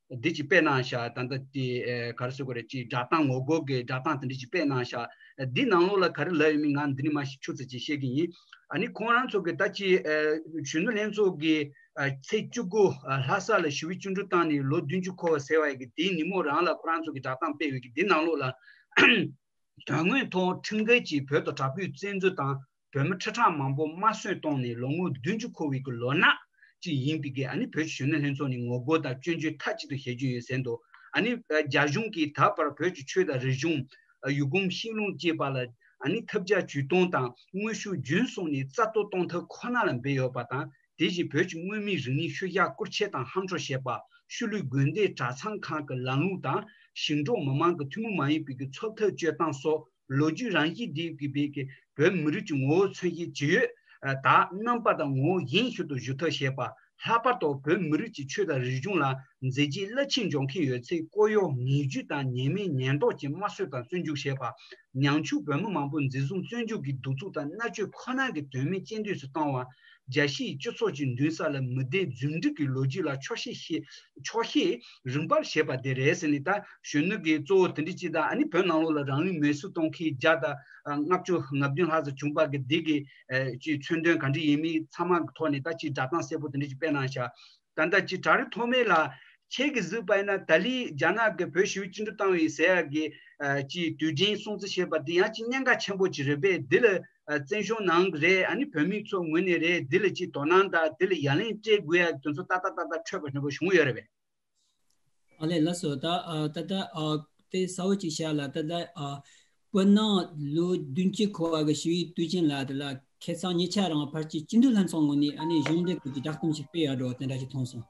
འདི་ཅིག་སྤེལ་གནང་ཤག་ད་ལྟ་དེ་ཨ་ག་རེ་ཟེར་དགོས་རེད། ཅིག་བསྒྲགས་གཏམ་ངོ་རྒོལ་གྱི་བསྒྲགས་གཏམ་དེ་འདྲ་ཅིག་སྤེལ་གནང་ཤག་འདི་ནང་ལོགས་ལ་ག་རེ་ལབ་ཡོད་མེད་ང་འདི་ནས་མར་ཆུ་ཚོད་ཅིག་བཤད་ཀྱི་ཡིན། ཨ་ནི་ཁོང་རང་ཚོ་གི་ད་ཅི་ཨ་གཞོན་ནུ་ལྷན་ཚོགས་ཀྱི་ཨ་ཚེས་བཅུ་དགུ་ཨ་ལྷ་ས་ལ་ཞི་བའི་བཅིངས་འགྲོལ་བཏང་ནས་ལོ་བདུན་ཅུ་འཁོར་བ་ཟེར་བ་ཡི་གི་དེའི་ཉིན་མོ་རང་ལ་ཁོ་རང་ཚོ་གི་བསྒྲགས་གཏམ་སྤེལ་བའི་གི་འདི་ནང་ལོགས་ལ། དོན་དངོས་ཐོག་ཁྲིམས་འགལ་གྱིས་བོད་དང་དྲག་པོའི་བཙན་འཛུལ་དང་བོད་མི་ཁྲི་ཕྲག་མང་པོ་དམར་གསོད་བཏང་ནས་ལོ་ངོ་བདུན་ཅུ་འཁོར་བའི་གི་ལོ་ནག་ཅིག་ཡིན་པའི་གི་ཨ་ནི་བོད་ཀྱི་གཞོན་ནུ་ལྷན་ཚོགས་ནས་ངོ་རྒོལ་དང་སྐྱོན་བརྗོད་མཐའ་གཅིག་ཏུ་བྱེད་རྒྱུ་ཡིན་ཟེར་འདུག་ཨ་ནི་རྒྱ་གཞུང་གིས་ད་བར་བོད་ཀྱི་ཆོས་དང་རིག་གཞུང་། ཡུལ་གོམས་གཤིས་ལུགས་བཅས་པ་ལ་ཨ་ནི་ཐབས་ཇུས་ཇུས་གཏོང་དང་དངོས་ཤུགས་རྒྱུན་སོང་ནས་རྩ་གཏོར་གཏོང་ཐབས་ཁོ་ན་ལ་འབད་ཡོད་པ་དང་། དེ་བཞིན་བོད་ཀྱི་མངོན་མིན་རིག་གནས་ཤུལ་བཞག་བཀོལ་སྤྱོད་དང་ཧམ་འཕྲོག་བྱེད་པ། ཤུལ་ལུས་དགོན་སྡེ་གྲྭ་ཚང་ཁག་གི་ལམ་ལུགས་དང་ཞིང་འབྲོག་མི་མང་གི་ཐུན་མོང་མ་ཡིན་པའི་གི་འཚོ་ཐབས་སྤྱོད་སྟངས་སོགས་ལོ་རྒྱུས་རང་བཞིན་ལྡན་པའི་བོད་མི་རིགས་ཀྱི་ངོ་བོ་མཚོན་བྱེད་ཇི་ཡོད་དག་རྣམ་པ་དང་ངོ་བོ་གཞན་ཞིག་ཏུ་བསྒྱུར་ཐབས་བྱེད་པ། ལྷག་པར་དུ་བོད་མི་རིགས་ཀྱི་ཆོས་དང་རིག་གཞུང་ལ་མཛད་རྗེས་རླབས་ཆེན་འཇོག་མཁན་ཡོད་ཚད་ལྐོག་གཡོ་ཉེས་བྱུས་དང་ཉེས་མེད་ཉེས་འདོགས་ཀྱིས་དམར་གསོད་དང་བཙོན་འཇུག་བྱེད་པ། ཉམ་ཆུང་བོད་མི་མང་པོ་འཛིན་བཟུང་བཙོན་འཇུག་གི་གདུག་རྩུབ་དང་མནར་གཅོད་ཁོ་ན་གི་དོན་མེད་རྐྱེན་འདས་སུ་བཏང་བ། རྒྱལ་སྤྱིའི་སྤྱི་ཚོགས་ཀྱི་མདུན་ས་ལ་མི་བདེན་རྫུན་སྒྲིག་གི་ལོ་རྒྱུས་ལ་འཁྱོག་བཤད་བྱེད་འཁྱོག་བཤད་རིམ་པར་བྱེད་པ་དེ་རེད་ཟེར་ནས། ད་གཞོན་ནུ་གི་གཙོ་བོ་དེ་འདྲ་ཅིག་དང་། ཨ་ནི་བོད་ནང་ལོགས་ལ་རང་ལུས་མེར་སྲེག་གཏོང་མཁན་བརྒྱ་དང་ལྔ་བཅུ་ང་བདུན་ལྷག་ཙམ་བྱུང་བ་གི་འདི་གི་ཨ་ཅིག་མཚོན་དོན་ག་འདྲ་ཡིན་མིན་ཚང་མ་གི་ཐོག་ནས་ད་ཅིག་བསྒྲགས་གཏམ་གསལ་པོ་དེ་འདྲ་ཅིག་སྤེལ་གནང་ཤག་ད་ལྟ་ཅིག་བྲག་རི་ཐོགས་མེད་ལགས། ཁྱེད་ཀྱིས་གཟིགས་པ་ཡིན་ན་ད་ལི་རྒྱ་ནག་གི་བོད་ཞི་བའི་བཅིངས་འགྲོལ་བཏང་བའི་ཟེར་ཡག་གི་ཨ་ཅིག་དུས་དྲན་སྲུང་བརྩི་བྱེད་པ་འདི་ཡང་ཅིག་གནད་འགག་ཆེན་པོ་ཅིག་རེད་པས། འདི་ལ་ཨ་བཙན་བྱོལ་ནང་གི་རེད། ཨ་ནི་བོད་མི་ཚོའི་ངོས་ནས་རེད། འདི་ལ་ཅིག་དོ་སྣང་དང་འདི་ལ་ཡ་ལན་སྤྲད་དགོས་ཡག་དེ་ཚོ་ཏག་ཏག་ཏག་ཏག་འཕྲོད་པ་འདྲ་པོ་བྱུང་ཡོད་རེད་པས། ཨ་ལས་ལགས་སོ། ད་ཨ་ད་ལྟ་ཨ་དེ་གསལ་པོ་ཅིག་བཤད་ལ། ད་ལྟ་ཨ་བོད་ནང་ལོ་བདུན་ཅུ་འཁོར་བ་གི་ཞི་བའི་དུས་ཆེན་ལ་དེ་ལ་ཁ་སང་ཉེ་ཆར་རང་བར་གྱི་སྤྱི་འཐུས་ལྷན་ཚོགས་ངོས་ནས་ཨ་ནི་གཞུང་འབྲེལ་གྱི་བསྒྲགས་གཏམ་ཞིག་སྤེལ་ཡོད་འགྲོ་དེ་འདྲ་ཞིག་མཐོང་སོང་།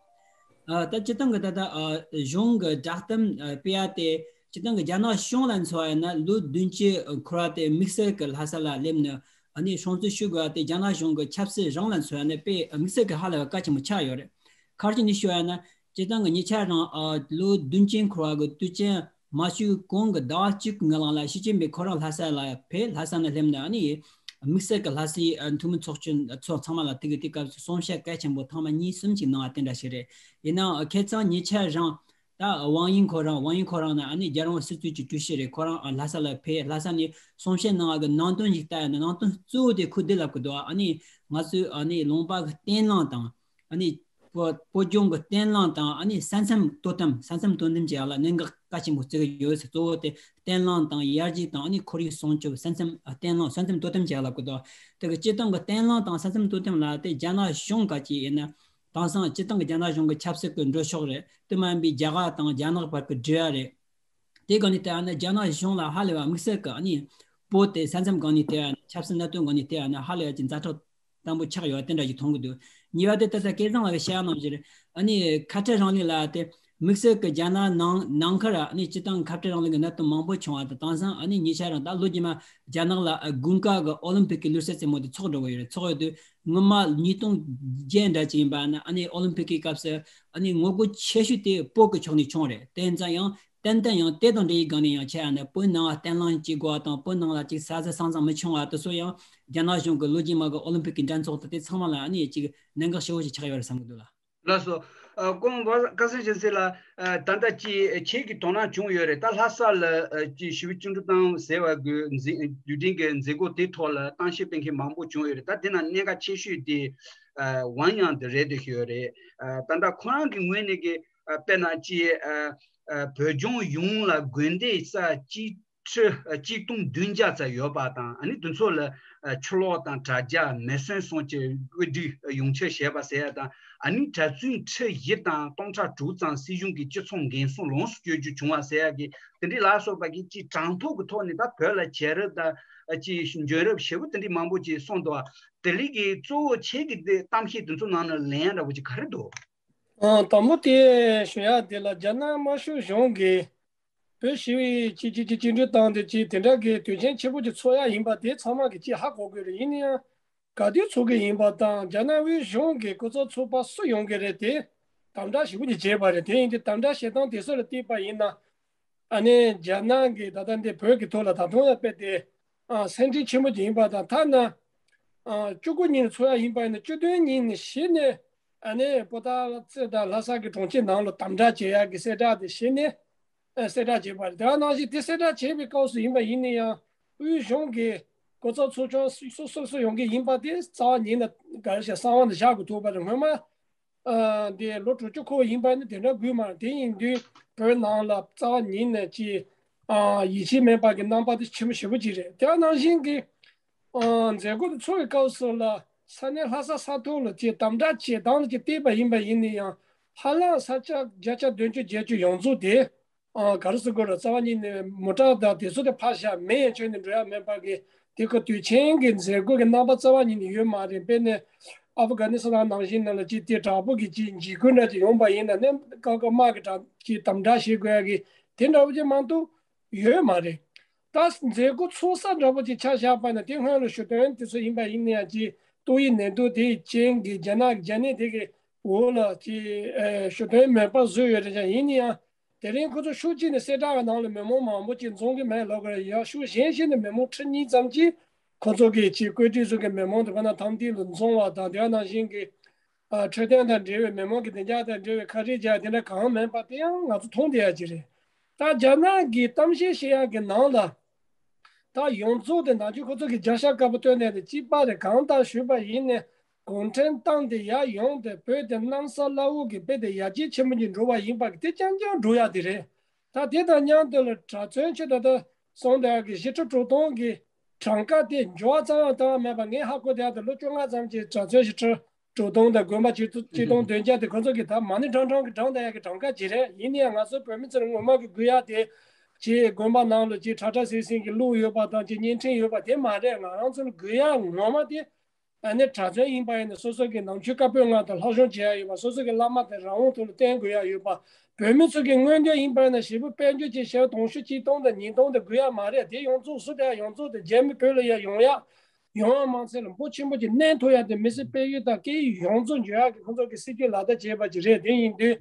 ཨ་ད་སྤྱིར་བཏང་གི་ད་ལྟ་ཨ་གཞུང་གི་བསྒྲགས་གཏམ་ཨ་སྤེལ་ཡ་དེ་སྤྱིར་བཏང་གི་རྒྱ་ནག་གཞུང་ལ་མཚོན་པ་ཡིན་ན་ལོ་བདུན་ཅུ་འཁོར་བ་དེ་དམིགས་བསལ་གྱི་ལྷ་ས་ལ་སླེབས་ནས་ཨ་ནི་སྲུང་བརྩི་ཞུ་དགོས་པ་དེ་རྒྱ་ནག་གཞུང་གི་ཆབ་སྲིད་རང་ལ་མཚོན་ཡ་ནི་དཔེ་དམིགས་བསལ་གྱི་ཧ་ལས་པ་གལ་ཆེན་པོ་ཆགས་ཡོད་རེད། ག་རེ་བྱས་ནས་ཞུ་བ་ཡིན་ན། སྤྱིར་བཏང་གི་ཉེ་ཆར་རང་ཨ་ལོ་བདུན་ཅན་འཁོར་བ་གི་དུས་ཆེན་མ་བཞུགས་གོང་གི་ཟླ་བ་གཅིག་གི་སྔ་ལངས་ལ་ཞི་ཅིན་ཕིང་ཁོ་རང་ལྷ་ས་ལ་ཕེབས། ལྷ་ས་ནས་སླེབས་ནས་ཨ་ནི་དམིགས་བསལ་གྱི་ལྷ་སའི་ཨ་འཐུས་མི་ཚོགས་ཆེན་ཚོ་ཚང་མ་ལ་ཐུག་གི་དེ་སྐབས་སུ་གསུང་བཤད་གལ་ཆེན་པོ་ཐེངས་མ་གཉིས་གསུམ་ཅིག་གནང་བ་དེ་འདྲ་ཞིག་རེད། ཡིན་ནའང་ཁ་སང་ཉེ་ཆར་རང་ད་ཝང་དབྱིང་ཁོ་རང་ཝང་དབྱིང་ཁོ་རང་ནི་ཨ་ནི་རྒྱལ་ཡོངས་སྲིད་གྲོས་ཀྱི་ཀྲུའུ་ཞི་རེད། ཁོ་རང་ལྷ་ས་ལ་ཕེབས། ལྷ་ས་ནས་གསུང་བཤད་གནང་བ་གི་ནང་དོན་ཞིག་ལྟ་ཡ་ན་ནང་དོན་གཙོ་བོ་དེ་ཁོས་འདི་ལབ་གི་འདུག་ཨ་ནི་ང་ཚོས་ཨ་ནི་ལུང་པ་གི་བརྟན་ལྷིང་དང་། ཨ་ནི་བོད་བོད་ལྗོངས་ཀྱི་བརྟན་ལྷིང་དང་ཨ་ནི་ས་མཚམས་དོ་དམ། ས་མཚམས་དོ་དམ་བྱེད་ཡག་ལ་གནད་འགག་གལ་ཆེན་པོ་བརྩི་གི་ཡོད་ཟེར། གཙོ་བོ་དེ་བརྟན་ལྷིང་དང་ཡར་རྒྱས་དང་ཨ་ནི་ཁོར་ཡུག་སྲུང་སྐྱོབ། ས་མཚམས་བརྟན་ལྷིང་། ས་མཚམས་དོ་དམ་བྱེད་ཡག་ལ་སྐུལ་འདེད། དེ་གི་སྤྱིར་བཏང་གི་བརྟན་ལྷིང་དང་ས་མཚམས་དོ་དམ་ལ་དེ་རྒྱ་ནག་གཞུང་ག་ཅིག་ཡིན་ན་དེང་སང་སྤྱིར་བཏང་གི་རྒྱ་ནག་གཞུང་གི་ཆབ་སྲིད་ཀྱི་འགྲོ་ཕྱོགས་རེད། དེ་མ་ཡིན་པའི་རྒྱ་གར་དང་རྒྱ་ནག་བར་གྱི་འབྲེལ་བ་རེད། དེ་སྒང་ནས་བལྟས་ན་རྒྱ་ནག་གཞུང་ལ་ཧ་ལས་པ་དམིགས་བསལ་གྱི་ཨ་ནི་བོད་དེ་ས་མཚམས་སྒང་ནས་བལྟས་ན། ཆབ་སྲིད་གནད་དོན་སྒང་ནས་བལྟས་ན་ཧ་ལས་པ་ཅིག་ཛ་དྲག་དམ་པོ་ཆགས་ཡོད་དེ་འདྲ་ཞིག་མཐོང་གི་འདུག་ཉེ་བ་དེ་ད་ལྟ་སྐལ་བཟང་ལགས་ཀྱིས་བཤད་ཡ་ནང་བཞིན་རེད། ཨ་ནི་ཁ་བྲལ་རིང་ལུགས་ལ་དེ་དམིགས་བསལ་གྱི་རྒྱ་ནག་ནང་ནང་ཁུལ་ཨ་ནི་སྤྱིར་བཏང་ཁ་བྲལ་རིང་ལུགས་ཀྱི་གནད་དོན་མང་པོ་བྱུང་བ་དང་། དེང་སང་ཨ་ནི་ཉེ་ཆར་རང་ད་ལོ་རྗེས་མ་རྒྱ་ནག་ལ་ཨ་དགུན་ཁ་གི་ཨོ་ལིམ་པིག་གི་ལུས་རྩལ་རྩེད་མོ་དེ་འཚོགས་འགྲོ་གི་ཡོད་རེད། འཚོགས་ཡོད་དུས་ངོ་མ་ཉིས་སྟོང་བརྒྱད་འདྲ་ཅིག་ཡིན་པ་ན་ཨ་ནི་ཨོ་ལིམ་པིག་གི་སྐབས་སུ་ཨ་ནི་ངོ་རྒོལ་ཆེ་ཤོས་དེ་བོད་ཀྱི་ཕྱོགས་ནས་བྱུང་རེད། དེ་ཡིན་ཙང་ཡང་ཏན་ཏན་ཡང་དེ་དང་འབྲེལ་བའི་སྒང་ནས་ཡང་བྱས་ཡ་ན་བོད་ནང་བརྟན་ལྷིང་གཅིག་དགོས་པ་དང་། བོད་ནང་ལ་ཅིག་ས་ཟ་ས་འཛིང་མི་བྱུང་བ་དེ་ཚོ་ཡང་རྒྱ་ནག་གཞུང་གི་ལོ་རྗེས་མ་གི་ཨོ་ལིམ་པིག་གི་འགྲན་ཚོགས་དེ་དེ་ཚང་མ་ལ་ཨ་ནི་ཅིག་གནད་འགག་ཞེ་པོ་ཞིག་ཆགས་ཡོད་རེད་བསམ་གི་འདུག་ལ། ལགས་སོ། ཨ་སྐུ་ངོ་བཀའ་བློན་ཆེན་ཟེར་ལ། ཨ་ད་ལྟ་ཅིག་ཁྱེད་ཀྱིས་དོ་སྣང་བྱུང་ཡོད་རེད། ད་ལྷ་ས་ལ་ཨ་ཅིག་ཞི་བའི་བཅིངས་འགྲོལ་བཏང་ཟེར་བ་གི་མཛད་རྒྱུན་ལྡན་གྱི་མཛད་སྒོ་དེ་ཐོག་ལ་གཏམ་བཤད་སྤེལ་མཁན་མང་པོ་བྱུང་ཡོད་རེད། ད་དེ་ནང་གནད་འགག་ཆེ་ཤོས་དེ་ཨ་ཝང་དབྱང་དེ་རེད་འདོད་ཡོད་རེད། ཨ་ད་ལྟ་ཁོ་རང་གི་ངོས་ནས་ཀྱི་ཨ་དཔེར་ན་ཅིག་ཨ་ཨ་བོད་ལྗོངས་ཡོངས་ལ་དགོན་སྡེ་ས་གཅིག་ཁྲི་གཅིག་སྟོང་བདུན་བརྒྱ་ཙམ་ཡོད་པ་དང་། ཨ་ནི་དེ་ཚོ་ལ་ཨ་ཆུ་ལོག་དང་དྲ་རྒྱ་མེ་ཟོན་སོགས་ཀྱི་བཀོད་སྒྲིག་ཡོངས་ཁྱབ་བྱས་པ་ཟེར་ཡ་དང་། ཨ་ནི་གྲྭ་བཙུན་ཁྲི་བཞི་དང་སྟོང་ཕྲག་དྲུག་ཙམ་སྲིད་གཞུང་གི་སྤྱི་ཚོགས་འགན་སྲུང་ལོངས་སུ་སྤྱོད་རྒྱུ་བྱུང་བ་ཟེར་ཡ་གི་དེ་འདྲ་ལ་སོགས་པ་གི་ཅིག་གྲངས་ཐོ་གི་ཐོག་ནས་ད་བོད་ལ་བྱས་རབས་དང་ཅིག་འཇོན་རབས་ཞེ་པོ་དེ་འདྲ་མང་པོ་ཅིག་གསུངས་འདུག་དེ་ལས་ཀྱི་གཙོ་བོ་ཁྱེད་ཀྱི་དེ་གཏམ་བཤད་དེ་ཚོ་ནང་ནས་ལེན་ཡ་འདྲ་པོ་ཅིག་ག་རེ་འདུག་ཨ་དང་པོ་དེ་ཞུ་ཡ་དེ་ལ་རྒྱ་ནག་དམར་ཤོག་གཞུང་གིས་བོད་ཞི་བའི་ཅིག་ཅིག་ཅིག་བཅིངས་འགྲོལ་བཏང་སྟེ་ཅིག་དེ་འདྲ་གི་དུས་ཆེན་ཆེན་པོ་ཅིག་ཚོགས་ཡ་ཡིན་པ་དེ་ཚང་མ་གིས་ཅིག་ཧ་གོ་དགོས་རེད། ཡིན་ན་ཡང་ག་དུས་ཚོགས་ཀྱི་ཡིན་པ་དང་རྒྱ་ནག་དབུས་གཞུང་གི་སྐུ་ཚབ་ཚོགས་པ་སུ་ཡོང་གི་རེད་དེ་དམ་དྲག་ཞེ་པོ་ཅིག་བྱས་པ་རེད། དེ་ཡིན་དུས་དམ་དྲག་བྱེད་སྟངས་དེ་ཚོ་ལ་བལྟས་པ་ཡིན་ན་ཨ་ནི་རྒྱ་ནག་གིས་ད་ལྟ་འདི་བོད་ཀྱི་ཐོག་ལ་ད་དུང་ཡང་དཔེ་དེ་ཨ་སེམས་ཁྲལ་ཆེན་པོ་ཅིག་ཡིན་པ་དང་། ཐ་ན་ཨ་བཅུ་དགུ་ཉིན་ཚོགས་ཡ་ཡིན་པ་ཡིན་ན་བཅུ་བདུན་ཉིན་ནས་གཞི་ནས་ཨ་ནི་པོ་ཏཱ་ལ་རྩེ་དང་ལྷ་ས་གི་གྲོང་ཁྱེར་ནང་ལ་དམ་དྲག་བྱེད་ཡག་གི་གསལ་བསྒྲགས་དེ་གཞི་ནས་ཨ་གསལ་བསྒྲགས་བྱས་པ་རེད། དེ་ག་ནང་བཞིན་དེ་གསལ་བསྒྲགས་བྱས་པའི་སྐབས་སུ་ཡིན་པ་ཡིན་ན་ཡང་དབུས་གཞུང་གི་སྐུ་ཚབ་ཚོགས་ཆུང་སོ་སོ་སོ་སོ་ཡོང་གི་ཡིན་པ་དེ་རྩ་བ་ཉིད་ནས་ག་རེ་ཞིག་གསང་བ་ནས་བཞག་དགོས་ཐུག་པ་རེད། སྔོན་མ་ཨ་འདི་ལོ་དྲུག་ཅུ་འཁོར་བ་ཡིན་པ་ནི་དེ་འདྲ་དགོས་མ་རེད། དེ་ཡིན་དུས་བོད་ནང་ལ་རྩ་བ་ཉིད་ནས་ཀྱི་ཨ་ཡིད་ཆེས་མེད་པ་གི་རྣམ་པ་དེ་ཆེན་པོ་ཞེ་པོ་ཅིག་རེད། དེ་ག་ནང་བཞིན་གྱི་ཨ་མཛད་སྒོ་དེ་ཚོགས་པའི་སྐབས་སུ་ལ་ས་གནས་ལྷ་ས་ས་ཐོག་ལ་ཅིག་དམ་དྲག་བྱེད་སྟངས་ལ་ཅིག་བལྟས་པ་ཡིན་པ་ཡིན་ན་ཡང་ཧ་ལམ་ས་ཆ་བརྒྱ་ཆ་བདུན་ཅུ་བརྒྱད་ཅུ་ཡོངས་རྫོགས་དེ་ཨ་ག་རེ་ཟེར་དགོས་རེད། རྩ་བ་ཉིད་ནས་མོ་ཊ་དང་དེ་ཚོ་དེ་ཕར་བཞག་མེ་ཡང་ཁྱོན་ནས་འགྲོ་ཡ་མེད་པ་གི་དེ་ཁོ་དུས་ཆེན་གྱི་མཛད་སྒོ་གི་རྣམ་པ་རྩ་བ་ཉིད་ནས་ཡོད་མ་རེད། དཔེར་ན་ཨ་ཕ་ག་ནི་སི་ཐན་ནང་བཞིན་ནང་ལ་ཅིག་དེ་དྲག་པོ་གི་ཅིག་འཇིགས་སྐུལ་འདྲ་ཅིག་ཡོང་པ་ཡིན་ན་ནི་ཀ་ཀ་དམག་གི་དྲག་ཅིག་དམ་དྲག་བྱེད་དགོས་ཡ་གི་དེ་འདྲ་བོ་ཅིག་མ་གཏོགས་ཡོད་མ་རེད། ད་མཛད་སྒོ་ཚོགས་ས་འདྲ་པོ་ཅིག་ཆ་བཞག་པ་ན་དེ་སྔོན་ལ་ཞུ་དོན་དེ་ཚོ་ཡིན་པ་ཡིན་ན་ཡང་ཅིག་ཏོག་དབྱིབས་ནད་དུག་དེའི་རྐྱེན་གྱིས་རྒྱ་ནག་རྒྱ་ནད་དེ་གི་འོག་ལ་ཅིག་ཨེ་ཞུ་དོན་མེད་པ་བཟོས་ཡོད་རེད་ཀྱང་། ཡིན་ན་ཡང་དེ་རིང་ཁོ་ཚོ་ཤུགས་ཅིག་ནས་གསལ་བསྒྲགས་ཀྱི་ནང་ལ་མི་མང་མང་པོ་ཅིག་འཛོམས་ཀྱི་མེད་ལབ་དགོས་རེད། ཡང་ཤུགས་གཞན་ཞིག་ནས་མི་མང་ཁྲི་གཉིས་ཙམ་ཅིག་ཁོ་ཚོ་གི་ཅིག་བཀོད་སྒྲིག་བཟོ་མཁན་མི་མང་དེ་ག་ན་ཐམ་ཐིག་ལ་འཛོམས་པ་དང་། དེ་ག་ནང་བཞིན་གྱི་ཨ་འཕྲོད་བསྟེན་དང་འབྲེལ་བའི་མི་མང་གི་བདེ་འཇགས་དང་འབྲེལ་བའི་ཁ་རས་རྒྱག་དེ་འདྲ་གང་མེད་པ་དེ་ཡང་ང་ཚོ་མཐོང་བསྡད་ཡ་ཅིག་རེད། ད་རྒྱ་ནག་གི་གཏམ་བཤད་བཤད་ཡག་གི་ནང་ལ་ད་ཡོངས་རྫོགས་དེ་ནང་ཆོས་ཁོ་ཚོ་གི་བརྒྱ་ཆ་དཀར་པོ་བཏོན་ནས་དེ་གཅིག་པ་རེད། གང་ལྟར་ཞུས་པ་ཡིན་ནས་གུང་ཁྲན་ཏང་དེ་ཡར་ཡོང་སྟེ་བོད་དེ་གནམ་ས་བླ་འོག་གི་དཔེ་དེ་ཡར་རྒྱས་ཆེན་པོ་ཅིག་འགྲོ་བ་ཡིན་པ་གི་དེ་རྐྱང་རྐྱང་འགྲོ་ཡ་དེ་རེད། ད་དེ་དང་མཉམ་དུ་ལ་གྲྭ་བཙུན་ཆོས་ད་ལྟ་གསུངས་བསྡད་ཡག་གི་བཞི་ཁྲི་དྲུག་སྟོང་གི་གྲངས་ཀ་དེ་འབྱོར་བ་ཙམ་ཡང་བཏང་བ་མེད་པ། ངས་ཧ་གོ་བསྡད་ཡག་དེ་ལོ་བཅོ་ལྔ་ཙམ་གྱི་གྲྭ་བཙུན་བཞི་ཁྲི་དྲུག་སྟོང་དང་དགོན་པ་ཆིག་སྟོང་བདུན་བརྒྱ་དེ་ཁོ་ཚོ་གི་ད་མ་ཎི་བགྲང་བགྲང་གི་བགྲང་བསྡད་ཡག་གི་གྲངས་ཀ་ཅིག་རེད། ཡིན་ནའང་ང་ཚོ་བོད་མི་ཚོར་ངོ་མ་གི་དགོས་ཡག་དེ་ཅིག་དགོན་པ་ནང་ལ་ཅིག་ཁྲ་ཁྲ་ཟིང་ཟིང་གི་བླུགས་ཡོད་པ་དང་ཅིག་བརྙན་འཕྲིན་ཡོད་པ་དེ་མ་རེད། ང་རང་ཚོ་ལ་དགོས་ཡག་ངོ་མ་དེ་ཨ་ནི་གྲྭ་བཙུན་ཡིན་པ་ཡིན་ན་སོ་སོ་གི་ནང་ཆོས་བཀའ་པོད་ལྔ་དང་ལྷ་སྦྱོང་བྱེད་ཡག་ཡོད་པ། སོ་སོ་གི་བླ་མ་དང་རང་དབང་ཐོག་ལ་བསྟེན་དགོས་ཡག་ཡོད་པ། བོད་མི་ཚོ་གི་མངོན་འདོད་ཡིན་པ་ཡིན་ན་ཞེ་པོ་དཔལ་འབྱོར་ཅིག་ཞེ་པོ་དུང་ཕྱུར་གཅིག་སྟོང་དང་ཉིས་སྟོང་དེ་དགོས་ཡག་མ་རེད། དེ་ཡོངས་རྫོགས་སུ་དེ་ཡོངས་རྫོགས་དེ་རྒྱ་མི་བོད་ལ་ཡ་ཡོང་ཡག་ཡོང་བ་མ་ཚད་ལ་འབོར་ཆེན་པོ་ཅིག་གནས་ཐུབ་ཡག་དེ་མི་སེར་སྤེལ་ཡུལ་དང་སྐད་ཡིག་ཡོངས་རྫོགས་འཇོག་ཡག་གི་ཁོང་ཚོ་གི་སྲིད་ཇུས་ལག་བསྟར་བྱས་པ་ཅིག་རེད། དེ་ཡིན་དུས་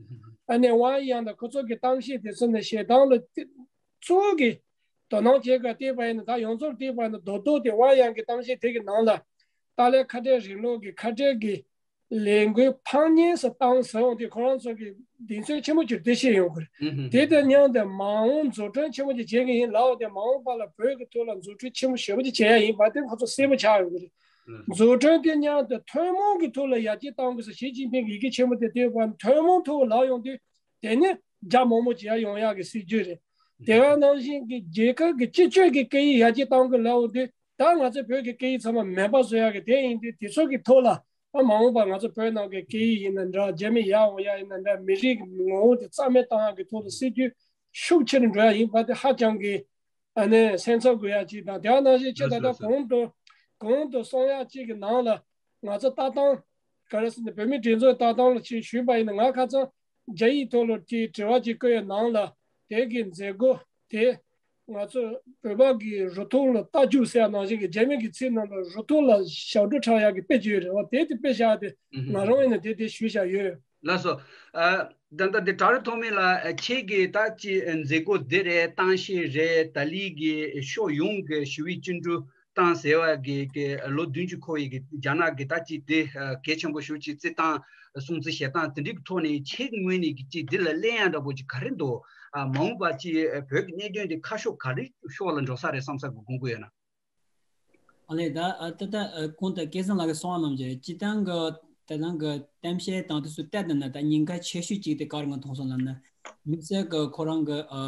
ཨ་ནེ་ཝང་དབྱང་དང་ཁོ་ཚོ་གི་གཏམ་བཤད་དེ་ཚོ་ནི་ཞེ་སྡང་ལ་གཙོ་བོ་གི་དོ་སྣང་བྱེད་དགོས། བལྟས་པ་ཡིན་ན་ད་ཡོངས་རྫོགས་བལྟས་པ་ཡིན་ན་རྡོག་རྡོག་དེ་ཝང་དབྱང་གི་གཏམ་བཤད་དེ་གི་ནང་ལ་ཏཱ་ལའི་ཁ་བྲལ་རིང་ལུགས་ཀྱི་ཁ་བྲལ་གྱི་ལས་འགུལ་ཕངས་སྙིང་སུ་བཏང་ཟེར་ཡོང་དུས་ཁོ་རང་ཚོ་གི་གདེང་ཚོད་ཆེན་པོ་ཅིག་འདི་ཤེས་ཡོང་གི་རེད། དེ་དང་མཉམ་དུ་མ་འོངས་འཛུགས་སྐྲུན་ཆེན་པོ་ཅིག་བྱེད་ཀྱི་ཡིན་ལབ་དེ་མ་འོངས་པ་ལ་བོད་ཀྱི་ཐོག་ལ་འཛུགས་སྐྲུན་ཆེན་པོ་ཞེ་པོ་ཅིག་བྱེད་ཡ་ཡིན་པ་དེ་ཁོ་ཚོ་གསལ་པོ་ཆགས་ཡོང་གི་རེད། འཛུགས་སྐྲུན་དེ་མཉམ་དུ་ཐུན་མོང་གི་ཐོག་ལ་ཡར་རྒྱས་གཏང་དགོས་ཟེར་ཞི་ཅིན་ཕིང་གི་ཡི་གེ་ཆེན་པོ་དེ་བཏོན་པ་ཐུན་མོང་ཐོག་ལ་ཡོང་དུས་དེ་ནི་རྒྱ་མང་པོ་ཅིག་ཡར་ཡོང་ཡག་གི་སྲིད་ཇུས་རེད། དེ་ག་ནང་བཞིན་གྱི་རྒྱལ་ཁབ་ཀྱི་སྤྱི་སྤྱོད་ཀྱི་སྐད་ཡིག་ཡར་རྒྱས་གཏང་དགོས་ལབ་ཡོང་དུས་ད་ང་ཚོ་བོད་ཀྱི་སྐད་ཡིག་ཚང་མ་མེད་པ་བཟོ་ཡག་གི་དེ་ཡིན་དུས་དེ་ཚོ་གི་ཐོག་ལ་ཨ་མ་འོངས་པ་ང་ཚོ་བོད་ནང་གི་སྐད་ཡིག་ཡིན་ན་འདྲ་རྒྱ་མི་ཡར་འོང་ཡག་ཡིན་ན་འདྲ་མི་རིགས་ཀྱི་ངོ་བོ་དེ་རྩ་མེད་གཏང་ཡག་གི་ཐོག་ལ་སྲིད་ཇུས་ཤུགས་ཆེ་རུ་འགྲོ་ཡག་ཡིན་པ་དེ་ཧ་ཅང་གི་ཨ་ནི་སེམས་འཚབ་དགོས་ཡག་ཅིག་དང་དེ་ག་ནང་བཞིན་ཁྱེད་ད་ལྟ་གོང་དུ་གོང་དུ་གསུང་ཡག་ཅིག་གི་ནང་ལ་ང་ཚོ་ལྟ་སྟངས་ག་རེ་ཟེར་ན་བོད་མིའི་སྒྲིག་འཛུགས་ལྟ་སྟངས་ལ་ཅིག་ཞུས་པ་ཡིན་ན་ང་ཁ་སང་རྒྱ་ཡིག་ཐོག་ལ་ཅིག་དྲི་བ་ཅིག་བཀོད་ཡོད་ནང་ལ་དེ་གི་མཛད་སྒོ་དེ་ང་ཚོ་བོད་པ་གི་རུ་ཐོག་ལ་རྟ་རྒྱུག་ཟེར་ཡག་ནང་བཞིན་གྱི་རྒྱ་མི་གི་ཚིག་ནང་ལ་རུ་ཐོག་ལ་ཞབས་བྲོ་འཁྲབ་ཡག་གི་དཔེ་ཅིག་ཡོད་རེད་བ། དེ་དེ་དཔེ་བཞག་དེ་ང་རང་ཡིན་ན་དེ་དེ་ཞུས་བཞག་ཡོད། ལགས་སོ། ཨ། ད་ལྟ་འདི་གྲྭ་རུ་ཐོགས་མེད་ལགས་ཁྱེད་ཀྱིས་ད་ཅི་མཛད་སྒོ་འདི་རེད་གཏམ་བཤད་རེད་ད་ལི་གི་ཕྱོགས་ཡོངས་ཀྱི་ཞི་བའི་བཅིངས་འགྲོལ་བཏང་ཟེར་བ་གི་གི་ལོ་བདུན་ཅུ་འཁོར་བའི་གི་རྒྱ་ནག་གི་ད་ཅི་དེ་གལ་ཆེན་པོ་ཞེ་ཅིག་བརྩི་སྟངས་སྲུང་བརྩི་བྱེད་སྟངས་དེ་འདྲའི་གི་ཐོག་ནས་ཁྱེད་ཀྱི་ངོས་ནས་གི་ཅི་འདི་ལ་གླེང་ཡག་འདྲ་པོ་ཅིག་ག་རེ་འདུག་ཨ་མ་འོངས་པ་ཅི་བོད་ཀྱི་གནད་དོན་དེ་ཁ་ཕྱོགས་ག་རེ་ཕྱོགས་ལ་འགྲོ་ས་རེད་བསམ་ས་གི་དགོངས་ཀྱི་ཡོད་ན། ཨ་ལས་ད་ཨ་ད་ད་ཨ་གོང་དུ་སྐལ་བཟང་ལགས་ཀྱིས་གསུངས་པ་ནང་བཞིན་སྤྱིར་བཏང་གི་ད་ནང་གི་གཏམ་བཤད་དང་དེ་ཚོ་བལྟས་བསྡད་ན་ད་ཉེན་ཁ་ཆེ་ཤོས་གཅིག་དེ་ག་རེ་ང་མཐོང་སོང་ལབ་ན། དམིགས་བསལ་གི་ཁོ་རང་གི་ཨ་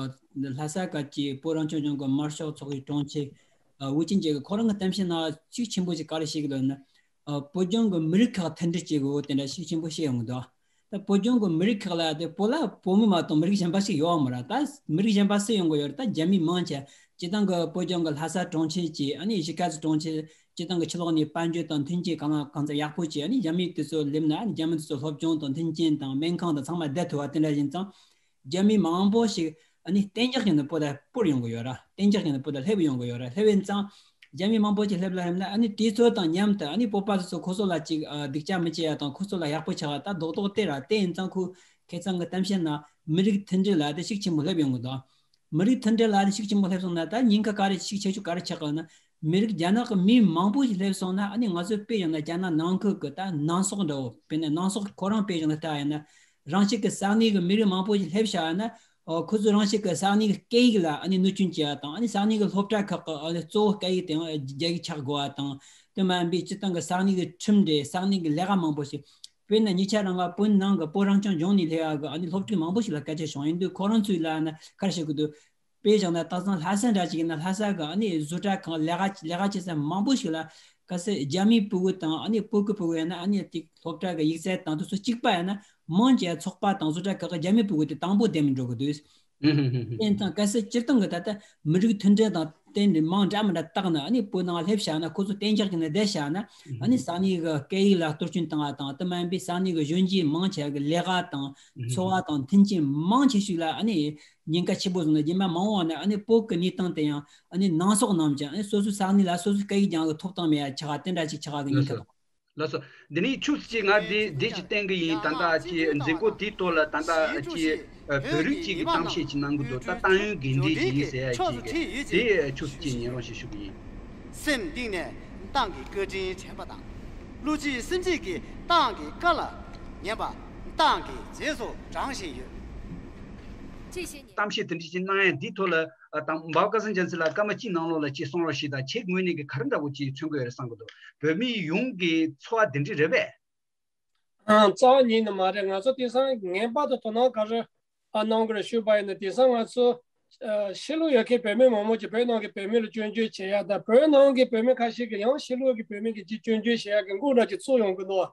ལྷ་ས་ག་ཅིག་བོད་རང་སྐྱོང་ལྗོངས་ཀྱི་དམར་ཤོག་ཚོགས་པའི་དྲུང་ཆེ་ཨ་ཝུ་ཅིན་ཅེ་གིས་ཁོ་རང་གི་གཏམ་བཤད་ནང་ཤུགས་ཆེན་པོ་ཞིག་ག་རེ་བཤད་གི་འདུག་ན། ཨ་བོད་ལྗོངས་ཀྱི་མི་རིགས་ཁག་མཐུན་སྒྲིལ་བྱེད་དགོས་དེ་འདྲ་ཤུགས་ཆེན་པོ་བཤད་ཡོང་གི་འདུག་ད་བོད་ལྗོངས་ཀྱི་མི་རིགས་ཁག་ལ་དེ་བོད་ལ་བོད་མི་མ་གཏོགས་མི་རིགས་གཞན་པ་ཞིག་ཡོད་མ་རེད། ད་མི་རིགས་གཞན་པ་སུ་ཡོང་གི་ཡོད་རེད། ད་རྒྱ་མི་མང་ཆེ་སྤྱིར་བཏང་གི་བོད་ལྗོངས་ཀྱི་ལྷ་ས་གྲོང་ཁྱེར་གྱི་ཨ་ནི་གཞིས་ཀ་རྩེ་གྲོང་ཁྱེར་སྤྱིར་བཏང་གི་ཕྱི་ལོགས་ནས་དཔལ་འབྱོར་དང་མཐུན་རྐྱེན་གང་ལ་གང་འཚམ་ཡག་པོ་བྱས་ཨ་ནི་རྒྱ་མི་དེ་ཚོ་སླེབས་ན་ཨ་ནི་རྒྱ་མི་དེ་ཚོ་སློབ་སྦྱོང་དང་མཐུན་རྐྱེན་དང་སྨན་ཁང་དང་ཚང་མ་བསྡད་ཐུབ་པ་དེ་འདྲ་ཡིན་ཙང་། རྒྱ་མི་མང་པོ་ཞིག་ཨ་ནི་གཏན་འཇགས་ཀྱི་ནི་བོད་ལ་སྤོར་ཡོང་གི་ཡོད་ར། གཏན་འཇགས་ཀྱི་ནི་བོད་ལ་སླེབས་ཡོང་གི་ཡོད་ར། སླེབས་ཡིན་ཙང་རྒྱ་མི་མང་པོ་ཞིག་སླེབས་ལ་སླེབས་ན་ཨ་ནི་དེ་ཚོ་དང་མཉམ་དུ་ཨ་ནི་བོད་པ་ཚོ་ཁོ་ཚོ་ལ་ཅིག་ཨ་སྡུག་ཅག་མི་བྱེད་ཡ་དང་ཁོ་ཚོ་ལ་ཡག་པོ་ཆགས་ཡ་ད་རྡོག་རྡོག་དེ་ར། དེ་ཡིན་ཙང་ཁོ་ཁེ་ཚང་གི་གཏམ་བཤད་ནང་མི་རིགས་མཐུན་སྒྲིལ་ལ་དེ་ཤུགས་ཆེན་པོ་སླེབས་ཡོང་གི་འདུག་མི་རིགས་མཐུན་སྒྲིལ་ལ་དེ་ཤུགས་ཆེན་པོ་སླེབས་སོང་ན་ད་ཉེན་ཁ་ག་རེ་ཤུགས་ཆེ་ཤོས་ག་རེ་ཆགས་གི་ན། མི་རིགས་རྒྱ་ནག་གི་མི་མང་པོ་ཞིག་སླེབས་སོང་ན་ཨ་ནི་ང་ཚོས་དཔེ་བཞག་ན་རྒྱ་ནག་ནང་ཁུལ་གྱི་ད་ནང་སོག་འདྲ་བོ་དཔེར་ན་ནང་སོག་ཁོ་རང་དཔེ་བཞག་ན་ལྟ་ཡིན་ན། རང་བཞིན་གྱི་ས་གནས་ཀྱི་མི་རིགས་མང་པོ་ཞིག་སླེབས་བཞག་ཡ་ན། ཨོ་ཁོ་ཚོས་རང་བཞིན་གྱི་ས་གནས་ཀྱི་སྐད་ཡིག་ལ་ཨ་ནི་གནོད་སྐྱོན་བྱེད་ཡ་དང་ཨ་ནི་ས་གནས་ཀྱི་སློབ་གྲྭ་ཁག་གི་ཨ་ནི་གཙོ་བོ་སྐད་ཡིག་དེ་རྒྱ་ཡིག་ཆགས་དགོས་པ་དང་། དེ་མ་ཡིན་པའི་སྤྱིར་བཏང་གི་ས་གནས་ཀྱི་ཁྲིམས་རེད། ས་གནས་ཀྱི་ལས་ཀ་མང་པོ་ཞིག་དཔེར་ན་ཉེ་ཆར་རང་ང་བོད་ནང་གི་བོད་རང་སྐྱོང་ལྗོངས་ནས་སླེབས་ཡ་གི་ཨ་ནི་སློབ་ཕྲུག་མང་པོ་ཞིག་ལ་སྐད་ཆ་བྱུང་ཡིན་དུས་ཁོ་རང་ཚོས་ལ་ཨ་ནི་ག་རེ་བཤད་དགོས་འདུག་དཔེ་བཞག་ན་དེང་སང་ལྷ་ས་འདྲ་ཅིག་ཡིན་ན་ལྷ་ས་གི་ཨ་ནི་བཟོ་གྲྭ་ཁང་ལས་ཀ་ལས་ཀ་བྱེད་ས་མང་པོ་ཞིག་ལ་གལ་སྲིད་རྒྱ་མིའི་ཕྲུ་གུ་དང་ཨ་ནི་བོད་ཀྱི་ཕྲུ་གུ་ཡིན་ན་ཨ་ནི་དེ་སློབ་གྲྭ་གི་ཡིག་ཚད་དང་དེ་ཚོ་གཅིག་པ་ཡིན་ན་མང་ཆེ་ཚོགས་པ་དང་བཟོ་གྲྭ་ཁག་གི་རྒྱ་མིའི་ཕྲུ་གུ་དེ་དང་པོ་བསྡད་མི་འགྲོ་གི་འདུག་དེ་ཡིན་ཙང་གལ་སྲིད་སྤྱིར་བཏང་གི་ད་ལྟ་མི་རིགས་མཐུན་སྒྲིལ་དང་བརྟེན་ནས་མིང་འདྲ་མི་འདྲ་བཏགས་ནས་ཨ་ནི་བོད་ནང་སླེབས་བཞག་ན་ཁོ་ཚོ་གཏན་འཇགས་ཀྱི་ནས་བསྡད་བཞག་ན་ཨ་ནི་ས་གནས་ཀྱི་སྐད་ཡིག་ལ་གཏོར་སྐྱོན་བཏང་བ་དང་དེ་མ་ཡིན་པའི་ས་གནས་ཀྱི་གཞོན་སྐྱེས་མང་ཆེ་གི་ལས་ཀ་དང་འཚོ་བ་དང་མཐུན་རྐྱེན་མང་ཆེ་ཤོས་ལ་ཨ་ནི། ཉེན་ཁ་ཆེ་པོ་བཟུང་ནས་རྗེས་མ་མ་འོངས་པ་ན་ཨ་ནི་བོད་ཀྱི་གནས་སྟངས་དེ་ཡང་ཨ་ནི་ནང་སོག་ནང་བཞིན་ཨ་ནི་སོ་སོའི་ས་གནས་ལ་སོ་སོའི་སྐད་ཡིག་ཀྱང་གི་ཐོབ་ཐང་མེད་ཡ་ཆགས་དེ་འདྲ་ཅིག་ཆགས་གི་ཉེན་ཁ་འདུག་ལགས་སོ། འདི་ནས་ཆུ་ཚོད་གཅིག་ང་འདི་འདི་ཅིག་བསྟན་གི་ཡིན། ད་ལྟ་ཅིག་མཛད་སྒོ་དེའི་ཐོག་ལ་ད་ལྟ་ཅིག་བོད་རིགས་ཅིག་གིས་གཏམ་བཤད་ཅིག་གནང་གི་འདུག་ད་ཏང་ཡོན་འགན་འཛིན་ཅིག་ཡིན་ཟེར་ཡ་ཅིག་གི་དེ་ཆུ་ཚོད་གཅིག་ཉན་རོགས་ཞེས་ཞུ་གི་ཡིན། སེམས་གཏིང་ནས་ཏང་གི་བཀའ་དྲིན་དྲན་པ་དང་། བློ་གཅིག་སེམས་གཅིག་གིས་ཏང་གི་བཀའ་ལ་ཉན་པ། ཏང་གི་རྗེས་སུ་འབྲང་བཞིན་ཡོད། གཏམ་བཤད་དེ་འདྲ་ཞིག་གནང་ཡ་འདིའི་ཐོག་ལ་ཨ་དང་འབའ་སྐལ་བཟང་རྒྱལ་མཚན་ལགས་སྐར་མ་གཅིག་ནང་ལོགས་ལ་ཅིག་གསུང་རོགས་ཞེས་དང་ཁྱེད་ངོས་ནས་ཀྱི་ག་རེ་འདྲ་པོ་ཅིག་མཚོན་གྱི་ཡོད་རེད་བསམ་གྱི་འདུག་བོད་མི་ཡོངས་ཀྱི་ཚོར་བ་དེ་འདྲ་རེད་པས། ཨང་། རྩ་བ་ཉིད་ནས་མ་རེད། ང་ཚོ་དེང་སང་ངེས་པར་དུ་དོ་སྣང་ག་རེ་ཨ་གནང་དགོས་རེད་ཞུས་པ་ཡིན་ན། དེང་སང་ང་ཚོ་ཨ་ཤེས་ལུགས་ཡོད་མཁན་བོད་མི་མང་པོ་ཅིག་བོད་ནང་གི་བོད་མི་ལ་སྐྱོན་བརྗོད་བྱེད་ཡ་དང་། བོད་ནང་གི་བོད་མི་ཁ་ཤས་ཀྱིས་ཡང་ཤེས་ལུགས་ཀྱི་བོད་མི་གི་ཅིག་སྐྱོན་བརྗོད་བྱེད་ཡ་གི་འགོ་འདྲ་ཅིག་ཚུགས་ཡོང་གི་འདུག་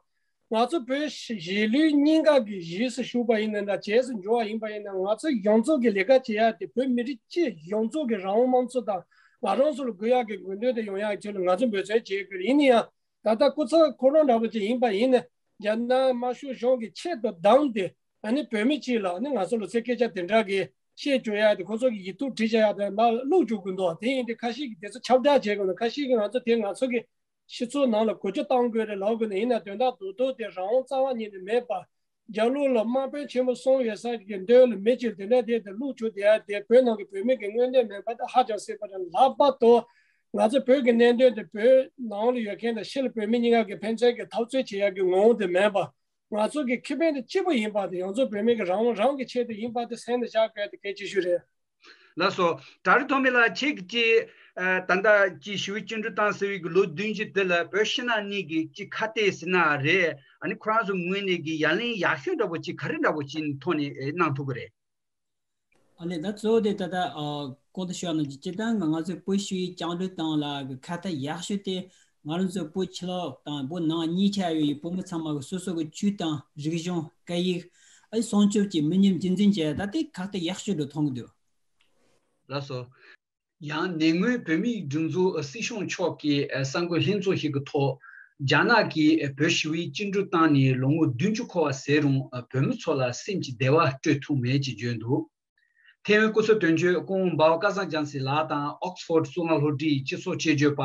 ང་ཚོ་བོད་གཞིས་ལུས་གཉིས་ཀ་གི་གཞིས་སུ་བཞུགས་པ་ཡིན་ན་འདྲ་བྱས་སུ་འགྱུར་བ་ཡིན་པ་ཡིན་ན། ང་ཚོ་ཡོངས་རྫོགས་ཀྱི་ལས་ཀ་བྱེད་ཡ་དེ་བོད་མི་རིགས་སྤྱི་ཡོངས་རྫོགས་ཀྱི་རང་དབང་དམངས་གཙོ་དང་ང་རང་ཚོ་ལ་དགོས་ཡ་གི་དགོས་འདུན་དེ་ཡོང་ཡ་གི་ཆེད་ལ་ང་ཚོ་འབད་བརྩོན་བྱེད་དགོས་རེད། ཡིན་ན་ཡང་ད་ལྟ་སྐུ་ཚབ་ཁོ་རང་འདྲ་པོ་ཅིག་ཡིན་པ་ཡིན་ན་རྒྱ་ནག་དམར་ཤོག་གཞུང་གི་ཆེད་དུ་བདམས་ཏེ་ཨ་ནི་བོད་མི་གཅིག་ལ་ཨ་ནི་ང་ཚོ་ལ་ཚེ་སྐད་ཆ་དེ་འདྲ་གི་བཤད་བཅུག་ཡ་དེ་ཁོ་ཚོ་གི་ཡིག་ཐོག་བྲིས་བཞག་ཡ་དེ་ནང་བླུགས་བཅུག་གི་འདུག་དེ་ཡིན་དུས་ཁ་ཤས་ཀྱིས་དེ་ཚོ་ཁྱབ་བསྒྲགས་བྱེད་དགོས་ན། ཁ་ཤས་ཀྱིས་ང་ཚོ་དེ་ང་ཚོ་གི་སྤྱི་ཚོགས་ནང་ལ་འགུལ་སྐྱོད་གཏང་དགོས་རེད་ལབ་དགོས་ན། ཡིན་ན་དོན་དག་རྡོག་རྡོག་དེ་རང་དབང་རྩ་བ་ཉིད་ནས་མེད་པ། རྒྱ་ལུགས་ལ་དམག་དཔོན་ཆེན་པོ་གསུམ་ཡོད་ས་གི་མདུན་ལ་མི་གཅིག་དེ་འདྲ་དེ་དེ་བླུག་བཅུག་བསྡད་ཡ་དེ་བོད་ནང་གི་བོད་མི་གི་མངོན་འདོད་མིན་པ་དེ་ཧ་ཅང་སྲིད་པ་རེད། ལྷག་པར་དུ་ང་ཚོ་བོད་ཀྱི་གནད་དོན་དེ་བོད་ནང་ལ་ཡོད་མཁན་དང་ཕྱི་ལ་བོད་མི་གཉིས་ཀ་གི་ཕན་ཚུན་གྱི་འཐབ་རྩོད་བྱེད་ཡ་གི་ངོ་བོ་དེ་མིན་པ། ང་ཚོ་གི་ཁེ་ཕན་དེ་གཅིག་པ་ཡིན་པ་དེ་ཡང་ཚོ་བོད་མི་གི་རང་དབང་རང་གི་ཆེད་དུ་ཡིན་པ་དེ་སེམས་ལ་བཞག་དགོས་དེ་གལ་ཆེ་ཤོས་རེད། ལགས་སོ། བྲག་རི་ཐོགས་མེད་ལགས། ཁྱེད་ཀྱིས་ཅི་ཨ་ད་ལྟ་ཅི་ཞི་བའི་བཅིངས་འགྲོལ་བཏང་ཟེར་བའི་གི་ལོ་བདུན་ཅུ་དེ་ལ་བོད་ཕྱི་ནང་གཉིས་ཀྱི་ཅི་ཁ་གཏད་ཟེར་ན་རེད། ཨ་ནི་ཁོ་རང་ཚོ་ངོས་ནས་གི་ཡ་ལན་ཡག་ཤོས་འདྲ་པོ་ཅི་ག་རེ་འདྲ་པོ་ཅི་ཐོག་ནས་ཨེ་གནང་ཐུབ་ཀྱི་རེད། ཨ་ལས་ད་གཙོ་བོ་དེ་ད་ལྟ་ཨ་གོང་དུ་ཞུས་པ་ནང་བཞིན་སྤྱིར་བཏང་གི་ང་ཚོས་བོད་ཞི་བའི་བཅིངས་འགྲོལ་བཏང་ལ་གི་ཁ་གཏད་ཡག་ཤོས་དེ་ང་རང་ཚོ་བོད་ཕྱི་ལོགས་དང་བོད་ནང་གཉིས་ཆ་ཡོད་པའི་བོད་མི་ཚང་མ་གི་སོ་སོ་གི་ཆོས་དང་རིག་གཞུང་སྐད་ཡིག་ཨ་སྲུང་སྐྱོབ་ཀྱི་མི་ཉམས་རྒྱུན་འཛིན་བྱས་ད་དེ་ཁ་གཏད་ཡག་ཤོས་འདྲ་མཐོང་གི་འདུག་ལགས་སོ། ཡང་ནེ་སྔོན་བོད་མིའི་སྒྲིག་འཛུགས་སྲིད་གཞུང་མཆོག་གིས་གསར་འགོད་ལྷན་ཚོགས་ཤིག་གི་ཐོག་རྒྱ་ནག་གིས་བོད་ཞི་བའི་བཅིངས་འགྲོལ་བཏང་ནས་ལོ་ངོ་བདུན་ཅུ་འཁོར་བ་ཟེར་རུང་བོད་མི་ཚོ་ལ་སེམས་ཀྱི་བདེ་བ་སྤྲོད་ཐུབ་མེད་ཅེས་བརྗོད་འདུག་ཐེ་ཝན་སྐུ་ཚབ་དོན་གཅོད་སྐུ་ངོ་འབའ་བ་སྐལ་བཟང་རྒྱ་མཚོ་ལགས་དང་ཨོག་སི་ཕོར་གཙུག་ལག་སློབ་གྲྭའི་སྤྱི་ཚོགས་དཔྱད་བརྗོད་པ་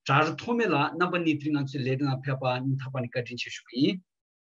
བྲག་རི་ཐོགས་མེད་ལགས་རྣམ་པ་གཉིས་དེ་རིང་ང་ཚོའི་ལས་རིམ་ནང་ཕེབས་པར་སྙིང་ཐག་པ་ནས་བཀའ་དྲིན་ཆེ་ཞུ་གི་ཡིན།